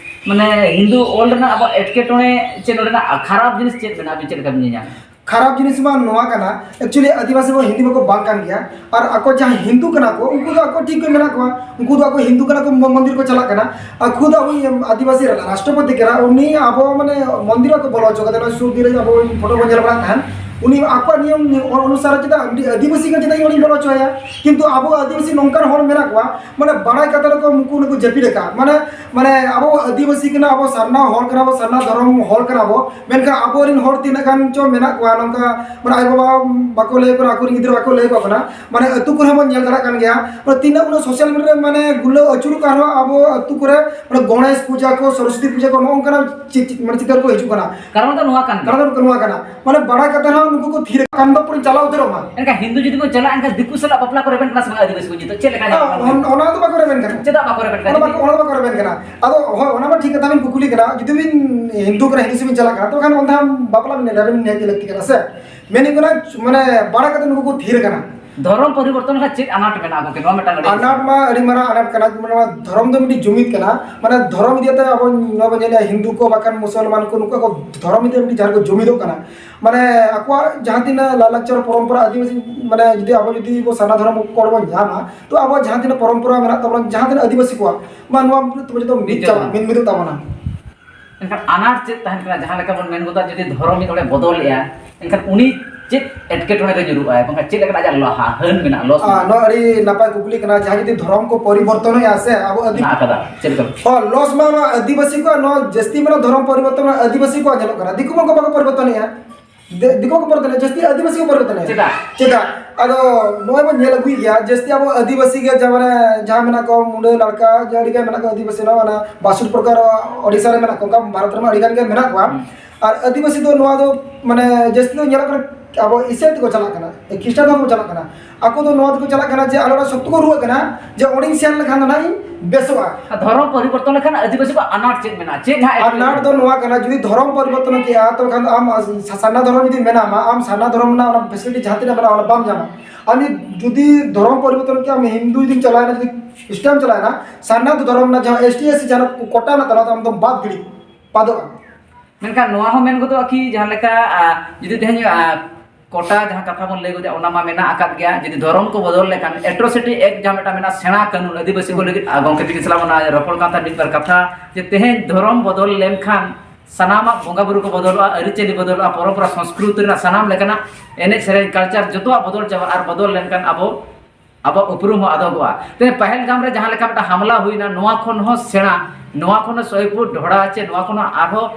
ᱢᱟᱱᱮ ᱦᱤᱱᱫᱩ ᱚᱞ ᱨᱮᱱᱟᱜ ᱟᱵᱚᱣᱟᱜ ᱮᱴᱠᱮᱴᱚᱬᱮ ᱪᱮ ᱱᱚᱰᱮᱱᱟᱜ ᱠᱷᱟᱨᱟᱯ ᱡᱤᱱᱤᱥ ᱪᱮᱫ ᱢᱮᱱᱟᱜᱼᱟ, ᱟᱵᱤᱱ ᱪᱮᱫ ᱞᱮᱠᱟ ᱵᱤᱱ ᱧᱮᱧᱟᱢᱟ? ᱠᱷᱟᱨᱟᱯ ᱡᱤᱱᱤᱥ ᱢᱟ ᱱᱚᱣᱟ ᱠᱟᱱᱟ, actually ᱟᱹᱫᱤᱵᱟᱹᱥᱤ ᱢᱟ ᱦᱤᱱᱫᱩ ᱢᱟᱠᱚ ᱵᱟᱝ ᱠᱟᱱ ᱜᱮᱭᱟ, ᱟᱨ ᱟᱠᱚ ᱡᱟᱦᱟᱸ ᱦᱤᱱᱫᱩ ᱠᱟᱱᱟ ᱠᱚ, ᱩᱱᱠᱩ ᱫᱚ ᱟᱠᱚ ᱴᱷᱤᱠ ᱠᱚ ᱢᱮᱱᱟᱜ ᱠᱚᱣᱟ, ᱩᱱᱠᱩ ᱫᱚ ᱟᱠᱚ ᱦᱤᱱᱫᱩ ᱠᱟᱱᱟ ᱠᱚ, ᱢᱚ-, ᱢᱚᱱᱫᱤᱨ ᱠᱚ ᱪᱟᱞᱟᱜ ᱠᱟᱱᱟ, ᱟᱨ ᱠᱷᱩᱫ ᱟᱵᱚ ᱟᱹᱫᱤᱵᱟᱹᱥᱤ ᱨᱟᱥᱴᱨᱚᱯᱚᱛᱤ ᱠᱟᱱᱟ, ᱩᱱᱤ ᱟᱵᱚ ᱢᱟᱱᱮ ᱢᱚᱱᱫᱤᱨ ᱵᱟᱠᱚ ᱵᱚᱞᱚ ᱦᱚᱪᱚ ᱠᱟᱫᱮ, ᱱᱚᱣᱟ ᱥᱩᱨ ᱫᱤᱱ ᱨᱮ ᱟᱵᱚ ᱯᱷᱳᱴᱳ ᱵᱚᱱ ᱧᱮᱞ ᱵᱟᱲᱟᱜ ᱛᱟᱦᱮᱸᱱ, ᱩᱱᱤ ᱟᱠᱚᱣᱟᱜ ᱱᱤᱭᱚᱢ ᱚᱱᱩᱥᱟᱨ ᱪᱮᱫᱟᱜ ᱢᱤᱫᱴᱤᱡ ᱟᱹᱫᱤᱵᱟᱹᱥᱤ ᱠᱟᱱ ᱪᱮᱫᱟᱜ ᱤᱧ ᱵᱚᱞᱚ ᱦᱚᱪᱚ ᱟᱭᱟ? ᱠᱤᱱᱛᱩ ᱟᱵᱚ ᱟᱹᱫᱤᱵᱟᱹᱥᱤ ᱱᱚᱝᱠᱟᱱ ᱦᱚᱲ ᱢᱮᱱᱟᱜ ᱠᱚᱣᱟ, ᱢᱟᱱᱮ ᱵᱟᱲᱟᱭ ᱠᱟᱛᱮ ᱨᱮᱠᱚ ᱩᱱᱠᱩ ᱱᱩᱠᱩ ᱡᱟᱹᱯᱤᱫ ᱟᱠᱟᱫ, ᱢᱟᱱᱮ, ᱢᱟᱱᱮ ᱟᱵᱚ ᱟᱹᱫᱤᱵᱟᱹᱥᱤ ᱠᱟᱱᱟ, ᱟᱵᱚ ᱥᱟᱨᱱᱟ ᱦᱚᱲ ᱠᱟᱱᱟ, ᱟᱵᱚ ᱥᱟᱨᱱᱟ ᱫᱷᱚᱨᱚᱢ ᱦᱚᱲ ᱠᱟᱱᱟ ᱵᱚ, ᱢᱮᱱᱠᱷᱟᱱ ᱟᱵᱚᱨᱮᱱ ᱦᱚᱲ ᱛᱤᱱᱟᱹᱜ ᱜᱟᱱ ᱪᱚ ᱢᱮᱱᱟᱜ ᱠᱚᱣᱟ ᱱᱚᱝᱠᱟ, ᱢᱟᱱᱮ ᱟᱭᱳ ᱵᱟᱵᱟ ᱵᱟᱠᱚ ᱞᱟᱹᱭ ᱟᱠᱚ ᱠᱟᱱᱟ, ᱟᱠᱚᱨᱮᱱ ᱜᱤᱫᱽᱨᱟᱹ ᱵᱟᱠᱚ ᱞᱟᱹᱭ ᱟᱠᱚ ᱠᱟᱱᱟ, ᱢᱟᱱᱮ ᱟᱹᱛᱩ ᱠᱚᱨᱮ ᱦᱚᱸ ᱵᱚᱱ ᱧᱮᱞ ᱫᱟᱲᱮᱭᱟᱜ ᱠᱟᱱ ᱜᱮᱭᱟ, ᱢᱟᱱᱮ ᱛᱤᱱᱟᱹᱜ ᱩᱱᱟᱹᱜ ᱥᱳᱥᱟᱞ ᱢᱤᱰᱤᱭᱟ ᱨᱮ ᱢᱟᱱᱮ ᱜᱩᱞᱟᱹᱣ ᱟᱹᱪᱩᱨᱚᱜ ᱠᱟᱱ ᱨᱮᱦᱚᱸ ᱟᱵᱚ ᱟᱹᱛᱩ ᱠᱚᱨᱮ ᱢᱟᱱᱮ ᱜᱚᱬᱮᱥ ᱯᱩᱡᱟ ᱠᱚ, ᱥᱚᱨᱚᱥᱚᱛᱤ ᱯᱩᱡᱟ ᱠᱚ, ᱱᱚᱜᱼᱚ ᱱᱚᱝᱠᱟᱱᱟᱜ ᱪᱤ-, ᱪᱤ-, ᱢᱟᱱᱮ ᱪᱤᱛᱟᱹᱨ ᱠᱚ ᱦᱤᱡᱩᱜ ᱠᱟᱱᱟ᱾ ᱠᱟᱨᱚᱱ ᱫᱚ ᱱᱚᱣᱟ ᱠᱟᱱ ᱜᱮᱭᱟ᱾ ᱠᱟᱨᱚᱱ ᱫᱚ ᱱᱚᱣᱟ ᱠᱟᱱᱟ, ᱢᱟᱱᱮ ᱵᱟᱲᱟᱭ ᱠᱟᱛᱮ ᱨᱮᱦᱚᱸ ᱱᱩᱠᱩ ᱠᱚ ᱛᱷᱤᱨ ᱟᱠᱟᱱ ᱫᱚ ᱯᱩᱨᱟᱹ ᱪᱟᱞᱟᱣ ᱩᱛᱟᱹᱨᱚᱜ ᱢᱟ᱾ ᱮᱱᱠᱷᱟᱱ ᱦᱤᱱᱫᱩ ᱡᱩᱫᱤ ᱵᱚᱱ ᱪᱟᱞᱟᱜᱼᱟ, ᱮᱱᱠᱷᱟᱱ ᱫᱤᱠᱩ ᱥᱟᱞᱟᱜ ᱵᱟᱯᱞᱟ ᱠᱚᱨᱮ ᱵᱮᱱ ᱠᱟᱱᱟ ᱥᱮ ᱵᱟᱝ ᱟᱹᱫᱤᱵᱟᱹᱥᱤ ᱠᱚ ᱡᱩᱫᱤ? ᱪᱮᱫ ᱞᱮᱠᱟ ᱧᱮᱞᱚᱜ ᱠᱟᱱᱟ? ᱚᱱ-, ᱚᱱᱟ ᱫᱚ ᱵᱟᱠᱚ ᱨᱮᱵᱮᱱ ᱠᱟᱱᱟ᱾ ᱪᱮᱫᱟᱜ ᱵᱟᱠᱚ ᱨᱮᱵᱮᱱ ᱠᱟᱱᱟ? ᱚᱱᱟ ᱵᱟᱠᱚ, ᱚᱱᱟ ᱫᱚ ᱵᱟᱠᱚ ᱨᱮᱵᱮᱱ ᱠᱟᱱᱟ᱾ ᱟᱫᱚ ᱦᱳᱭ, ᱚᱱᱟ ᱢᱟ ᱴᱷᱤᱠ ᱠᱟᱛᱷᱟ ᱵᱤᱱ ᱠᱩᱠᱞᱤ ᱠᱟᱱᱟ, ᱡᱩᱫᱤ ᱵᱤᱱ ᱦᱤᱱᱫᱩ ᱠᱟᱱᱟ, ᱦᱤᱱᱫᱩ ᱥᱮᱫ ᱵᱤᱱ ᱪᱟᱞᱟᱜ ᱠᱟᱱᱟ, ᱛᱚᱵᱮ ᱠᱷᱟᱱ ᱚᱱᱟ ᱵᱟᱯᱞᱟ ᱵᱤᱱ ᱨᱮᱵᱮᱱ ᱱᱤᱦᱟᱹᱛ ᱞᱟᱹᱠᱛᱤ ᱠᱟᱱᱟ ᱥᱮ? ᱢᱮᱱ ᱦᱩᱭᱩᱜ ᱠᱟᱱᱟ, ᱢᱟᱱᱮ ᱵᱟᱲᱟᱭ ᱠᱟᱛᱮ ᱱᱩᱠᱩ ᱠᱚ ᱛᱷᱤᱨ ᱟᱠᱟᱱᱟ᱾ ᱫᱷᱚᱨᱚᱢ ᱯᱚᱨᱤᱵᱚᱨᱛᱚᱱ ᱞᱮᱠᱷᱟᱱ ᱪᱮᱫ ᱟᱱᱟᱴ ᱢᱮᱱᱟᱜᱼᱟ ᱜᱚᱢᱠᱮ? ᱱᱚᱣᱟ ᱢᱤᱫᱴᱟᱝ ᱟᱹᱰᱤ ᱟᱱᱟᱴ ᱢᱟ ᱟᱹᱰᱤ ᱢᱟᱨᱟᱝ ᱟᱱᱟᱴ ᱠᱟᱱᱟ᱾ ᱢᱟᱱᱮ ᱱᱚᱣᱟ ᱫᱷᱚᱨᱚᱢ ᱫᱚ ᱢᱤᱫᱴᱤᱡ ᱡᱩᱢᱤᱫ ᱠᱟᱱᱟ, ᱢᱟᱱᱮ ᱫᱷᱚᱨᱚᱢ ᱤᱫᱤ ᱠᱟᱛᱮ ᱟᱵᱚ ᱱᱚᱣᱟ ᱵᱚᱱ ᱧᱮᱞᱮᱜᱼᱟ, ᱦᱤᱱᱫᱩ ᱠᱚ ᱵᱟᱠᱷᱟᱱ ᱢᱩᱥᱚᱞᱢᱟᱱ ᱠᱚ, ᱱᱩᱠᱩ ᱠᱚ ᱫᱷᱚᱨᱚᱢ ᱤᱫᱤ ᱠᱟᱛᱮ ᱢᱤᱫᱴᱤᱡ ᱡᱟᱦᱟᱸ ᱨᱮᱠᱚ ᱡᱩᱢᱤᱫᱚᱜ ᱠᱟᱱᱟ, ᱢᱟᱱᱮ ᱟᱠᱚᱣᱟᱜ ᱡᱟᱦᱟᱸ ᱛᱤᱱᱟᱹᱜ ᱞᱟᱭᱼᱞᱟᱠᱪᱟᱨ ᱯᱚᱨᱚᱢᱯᱚᱨᱟ ᱟᱹᱫᱤᱵᱟᱹᱥᱤ, ᱢᱟᱱᱮ ᱡᱩᱫᱤ ᱟᱵᱚ ᱡᱩᱫᱤ ᱵᱚ ᱥᱟᱨᱱᱟ ᱫᱷᱚᱨᱚᱢ ᱠᱳᱰ ᱵᱚᱱ ᱧᱟᱢᱟ, ᱛᱚ ᱟᱵᱚᱣᱟᱜ ᱡᱟᱦᱟᱸ ᱛᱤᱱᱟᱹᱜ ᱯᱚᱨᱚᱢᱯᱚᱨᱟ ᱢᱮᱱᱟᱜ ᱛᱟᱵᱚᱱᱟ, ᱡᱟᱦᱟᱸ ᱛᱤᱱᱟᱹᱜ ᱟᱹᱫᱤᱵᱟᱹᱥᱤ ᱠᱚᱣᱟᱜ, ᱢᱟ ᱱᱚᱣᱟ ᱡᱚᱛᱚ ᱢᱤᱫ ᱢᱤᱫ ᱪᱟᱵᱟ, ᱪᱟᱵᱟ᱾ ᱢᱤᱫ ᱢᱤᱫᱚᱜ ᱛᱟᱵᱚᱱᱟ᱾ ᱮᱱᱠᱷᱟᱱ ᱟᱱᱟᱴ ᱪᱮᱫ ᱛᱟᱦᱮᱱ ᱠᱟᱱᱟ? ᱡᱟᱦᱟᱸ ᱞᱮᱠᱟ ᱵᱚᱱ ᱢᱮᱱ ᱜᱚᱫᱟ, ᱡᱩᱫᱤ ᱫᱷᱚᱨᱚᱢ ᱢᱤᱫ ᱦᱚᱲᱮ ᱵᱚᱫᱚᱞᱮᱜᱼᱟ, ᱮᱱᱠᱷᱟᱱ ᱩᱱᱤ ᱪᱮᱫ ᱮᱴᱠᱮᱴᱚᱬᱮ ᱨᱮ ᱧᱩᱨᱩᱜᱼᱟᱭ? ᱵᱟᱝᱠᱷᱟᱱ ᱪᱮᱫ ᱞᱮᱠᱟᱱᱟᱜ ᱟᱡᱟᱜ ᱞᱟᱦᱟ ᱦᱟᱹᱱ ᱢᱮᱱᱟᱜᱼᱟ, ᱞᱚᱥ ᱟᱨ ᱢᱮᱱᱟᱜᱼᱟ? ᱱᱚᱣᱟ ᱟᱹᱰᱤ ᱱᱟᱯᱟᱭ ᱠᱩᱠᱞᱤ ᱠᱟᱱᱟ᱾ ᱡᱟᱦᱟᱸᱭ ᱡᱩᱫᱤ ᱫᱷᱚᱨᱚᱢ ᱠᱚ ᱯᱚᱨᱤᱵᱚᱨᱛᱚᱱᱮᱜᱼᱟ ᱥᱮ, ᱟᱵᱚ ᱟᱹᱫᱤ-, ᱢᱮᱱᱟᱜ ᱟᱠᱟᱫᱟ᱾ ᱪᱮᱫ ᱞᱮᱠᱟ? ᱦᱚᱸ, ᱞᱚᱥ ᱢᱟ ᱱᱚᱣᱟ ᱟᱹᱫᱤᱵᱟᱹᱥᱤ ᱠᱚᱣᱟᱜ, ᱱᱚᱣᱟ ᱡᱟᱹᱥᱛᱤ ᱢᱟᱱᱮ ᱫᱷᱚᱨᱚᱢ ᱯᱚᱨᱤᱵᱚᱨᱛᱚᱱ ᱢᱟ ᱟᱹᱫᱤᱵᱟᱹᱥᱤ ᱠᱚᱣᱟᱜ ᱧᱮᱞᱚᱜ ᱠᱟᱱᱟ, ᱫᱤᱠᱩ ᱢᱟ ᱚᱱᱠᱟ ᱵᱟᱠᱚ ᱯᱚᱨᱤᱵᱚᱨᱛᱚᱱᱮᱜᱼᱟ᱾ ᱫᱮ-, ᱫᱤᱠᱩ ᱠᱚ ᱯᱚᱨᱤᱵᱚᱨᱛᱚᱱᱮᱜᱼᱟ, ᱡᱟᱹᱥᱛᱤ ᱟᱹᱫᱤᱵᱟᱹᱥᱤ ᱠᱚ ᱯᱚᱨᱤᱵᱚᱨᱛᱚᱱᱮᱜᱼᱟ᱾ ᱪᱮᱫᱟᱜ? ᱪᱮᱫᱟᱜ? ᱟᱫᱚ ᱱᱚᱜᱼᱚᱭ ᱵᱚᱱ ᱧᱮᱞ ᱟᱹᱜᱩᱭᱮᱫ ᱜᱮᱭᱟ, ᱡᱟᱹᱥᱛᱤ ᱟᱵᱚ ᱟᱹᱫᱤᱵᱟᱹᱥᱤ ᱜᱮ ᱡᱟ-, ᱢᱟᱱᱮ ᱡᱟᱦᱟᱸ ᱢᱮᱱᱟᱜ ᱠᱚᱣᱟ, ᱢᱩᱰᱟᱹ, ᱞᱟᱲᱠᱟ, ᱡᱮ ᱟᱹᱰᱤ ᱜᱟᱱ ᱢᱮᱱᱟᱜ ᱠᱚᱣᱟ ᱟᱹᱫᱤᱵᱟᱹᱥᱤ, ᱱᱚᱣᱟ ᱚᱱᱟ ᱵᱟᱥᱩᱨ ᱯᱨᱚᱠᱟᱨ ᱳᱰᱤᱥᱟ ᱨᱮ ᱢᱮᱱᱟᱜ ᱠᱚᱣᱟ, ᱚᱱᱠᱟ ᱵᱷᱟᱨᱚᱛ ᱨᱮᱢᱟ ᱟᱹᱰᱤ ᱜᱟᱱ ᱜᱮ ᱢᱮᱱᱟᱜ ᱠᱚᱣᱟ᱾ ᱦᱩᱸ᱾ ᱟᱨ ᱟᱹᱫᱤᱵᱟᱹᱥᱤ ᱫᱚ ᱱᱚᱣᱟ ᱫᱚ ᱢᱟᱱᱮ ᱡᱟᱹᱥᱛᱤ ᱫᱚ ᱧᱮᱞᱚᱜ ᱠᱟᱱᱟ, ᱟᱵᱚ ᱤᱥᱟᱹᱭ ᱛᱮᱠᱚ ᱪᱟᱞᱟᱜ ᱠᱟᱱᱟ, ᱠᱷᱨᱤᱥᱴᱟᱱ ᱫᱷᱚᱨᱢᱚ ᱠᱚ ᱪᱟᱞᱟᱜ ᱠᱟᱱᱟ᱾ ᱟᱠᱚ ᱫᱚ ᱱᱚᱣᱟ ᱛᱮᱠᱚ ᱪᱟᱞᱟᱜ ᱠᱟᱱᱟ ᱡᱮ ᱟᱞᱮ ᱚᱲᱟᱜ ᱥᱚᱠᱛᱚ ᱠᱚ ᱨᱩᱣᱟᱹᱜ ᱠᱟᱱᱟ, ᱡᱮ ᱚᱸᱰᱮᱧ ᱥᱮᱱ ᱞᱮᱠᱷᱟᱱ ᱫᱚ ᱱᱟᱦᱟᱜ ᱤᱧ ᱵᱮᱥᱚᱜᱼᱟ᱾ ᱟᱨ ᱫᱷᱚᱨᱚᱢ ᱯᱚᱨᱤᱵᱚᱨᱛᱚᱱ ᱞᱮᱠᱷᱟᱱ ᱟᱹᱫᱤᱵᱟᱹᱥᱤ ᱠᱚᱣᱟᱜ ᱟᱱᱟᱴ ᱪᱮᱫ ᱢᱮᱱᱟᱜᱼᱟ? ᱪᱮᱫ ᱱᱟᱦᱟᱜ ᱟᱱᱟᱴ ᱫᱚ ᱱᱚᱣᱟ ᱠᱟᱱᱟ, ᱡᱩᱫᱤ ᱫᱷᱚᱨᱚᱢ ᱯᱚᱨᱤᱵᱚᱨᱛᱚᱱ ᱠᱮᱜᱼᱟ, ᱛᱚᱵᱮ ᱠᱷᱟᱱ ᱫᱚ ᱟᱢ ᱥᱟ-, ᱥᱟᱨᱱᱟ ᱫᱷᱚᱨᱚᱢ ᱡᱩᱫᱤ ᱢᱮᱱᱟᱢᱟ, ᱟᱢ ᱥᱟᱨᱱᱟ ᱫᱷᱚᱨᱚᱢ ᱨᱮᱱᱟᱜ ᱚᱱᱟ facility ᱡᱟᱦᱟᱸ ᱛᱤᱱᱟᱹᱜ ᱢᱮᱱᱟᱜᱼᱟ, ᱚᱱᱟ ᱵᱟᱢ ᱧᱟᱢᱟ᱾ ᱟᱢ ᱡᱩᱫᱤ ᱫᱷᱚᱨᱚᱢ ᱯᱚᱨᱤᱵᱚᱨᱛᱚᱱ ᱠᱮᱜᱼᱟ, ᱟᱢ ᱦᱤᱱᱫᱩ ᱡᱩᱫᱤᱢ ᱪᱟᱞᱟᱣᱮᱱᱟ, ᱡᱩᱫᱤ ᱠᱷᱨᱤᱥᱴᱟᱱ ᱪᱟᱞᱟᱣᱮᱱᱟ, ᱥᱟᱨᱱᱟ ᱫᱷᱚᱨᱚᱢ ᱨᱮᱱᱟᱜ ᱡᱟᱦᱟᱸ ST SC ᱡᱟᱦᱟᱸ ᱠᱳᱴᱟ ᱢᱮᱱᱟᱜ ᱛᱟᱢᱟ, ᱟᱢ ᱫᱚᱢ ᱵᱟᱫ ᱜᱤᱰᱤ, ᱵᱟᱫᱚᱜᱼᱟ᱾ ᱢᱮᱱᱠᱷᱟᱱ ᱱᱚᱣᱟ ᱦᱚᱸ ᱢᱮᱱ ᱜᱚᱫᱚᱜᱼᱟ ᱠᱤ, ᱡᱟᱦᱟᱸ ᱞᱮᱠᱟ, ᱟ, ᱡᱩᱫᱤ ᱛᱮᱦᱮᱧ, ᱟ, ᱠᱳᱴᱟ ᱡᱟᱦᱟᱸ ᱠᱟᱛᱷᱟ ᱵᱚᱱ ᱞᱟᱹᱭ ᱜᱚᱫᱟ, ᱚᱱᱟ ᱢᱟ ᱢᱮᱱᱟᱜ ᱟᱠᱟᱫ ᱜᱮᱭᱟ᱾ ᱡᱩᱫᱤ ᱫᱷᱚᱨᱚᱢ ᱠᱚ ᱵᱚᱫᱚᱞ ᱞᱮᱠᱷᱟᱱ, ᱮᱴᱨᱳᱥᱤᱴᱤ ᱮᱠᱴ ᱡᱟᱦᱟᱸ ᱢᱤᱫᱴᱟᱝ ᱢᱮᱱᱟᱜᱼᱟ, ᱥᱮᱬᱟ ᱠᱟᱹᱱᱩᱱ ᱟᱹᱫᱤᱵᱟᱹᱥᱤ ᱠᱚ ᱞᱟᱹᱜᱤᱫ, ᱟᱨ ᱜᱚᱢᱠᱮ ᱛᱤᱠᱤᱱ ᱥᱟᱞᱟᱜ ᱵᱚᱱ ᱨᱚᱯᱚᱲ ᱠᱟᱱ ᱛᱟᱦᱮᱸᱫ ᱢᱤᱫ ᱵᱟᱨ ᱠᱟᱛᱷᱟ, ᱡᱮ ᱛᱮᱦᱮᱧ ᱫᱷᱚᱨᱚᱢ ᱵᱚᱫᱚᱞ ᱞᱮᱱᱠᱷᱟᱱ ᱥᱟᱱᱟᱢᱟᱜ ᱵᱚᱸᱜᱟ ᱵᱩᱨᱩ ᱠᱚ ᱵᱚᱫᱚᱞᱚᱜᱼᱟ, ᱟᱹᱨᱤᱪᱟᱹᱞᱤ ᱵᱚᱫᱚᱞᱚᱜᱼᱟ, ᱯᱚᱨᱚᱢᱯᱚᱨᱟ ᱥᱚᱝᱥᱠᱨᱩᱛᱤ ᱨᱮᱱᱟᱜ ᱥᱟᱱᱟᱢ ᱞᱮᱠᱟᱱᱟᱜ ᱮᱱᱮᱡ ᱥᱮᱨᱮᱧ, ᱠᱟᱞᱪᱟᱨ ᱡᱚᱛᱚᱣᱟᱜ ᱵᱚᱫᱚᱞ ᱪᱟᱵᱟᱜᱼᱟ, ᱟᱨ ᱵᱚᱫᱚᱞ ᱞᱮᱱᱠᱷᱟᱱ ᱟᱵᱚ ᱟᱵᱚᱣᱟᱜ ᱩᱯᱨᱩᱢ ᱦᱚᱸ ᱟᱫᱚᱜᱚᱜᱼᱟ᱾ ᱛᱮᱦᱮᱧ ᱯᱟᱦᱮᱞᱜᱟᱢ ᱨᱮ ᱡᱟᱦᱟᱸ ᱞᱮᱠᱟ ᱢᱤᱫᱴᱟᱝ ᱦᱟᱢᱞᱟ ᱦᱩᱭᱱᱟ, ᱱᱚᱣᱟ ᱠᱷᱚᱱ ᱦᱚᱸ ᱥᱮᱬᱟ, ᱱᱚᱣᱟ ᱠᱷᱚᱱ ᱦᱚᱸ ᱥᱚᱭᱯᱩᱨ ᱰᱷᱚᱲᱟ ᱪᱮ ᱱᱚᱣᱟ ᱠᱷᱚᱱ ᱦᱚᱸ ᱟᱨᱦᱚᱸ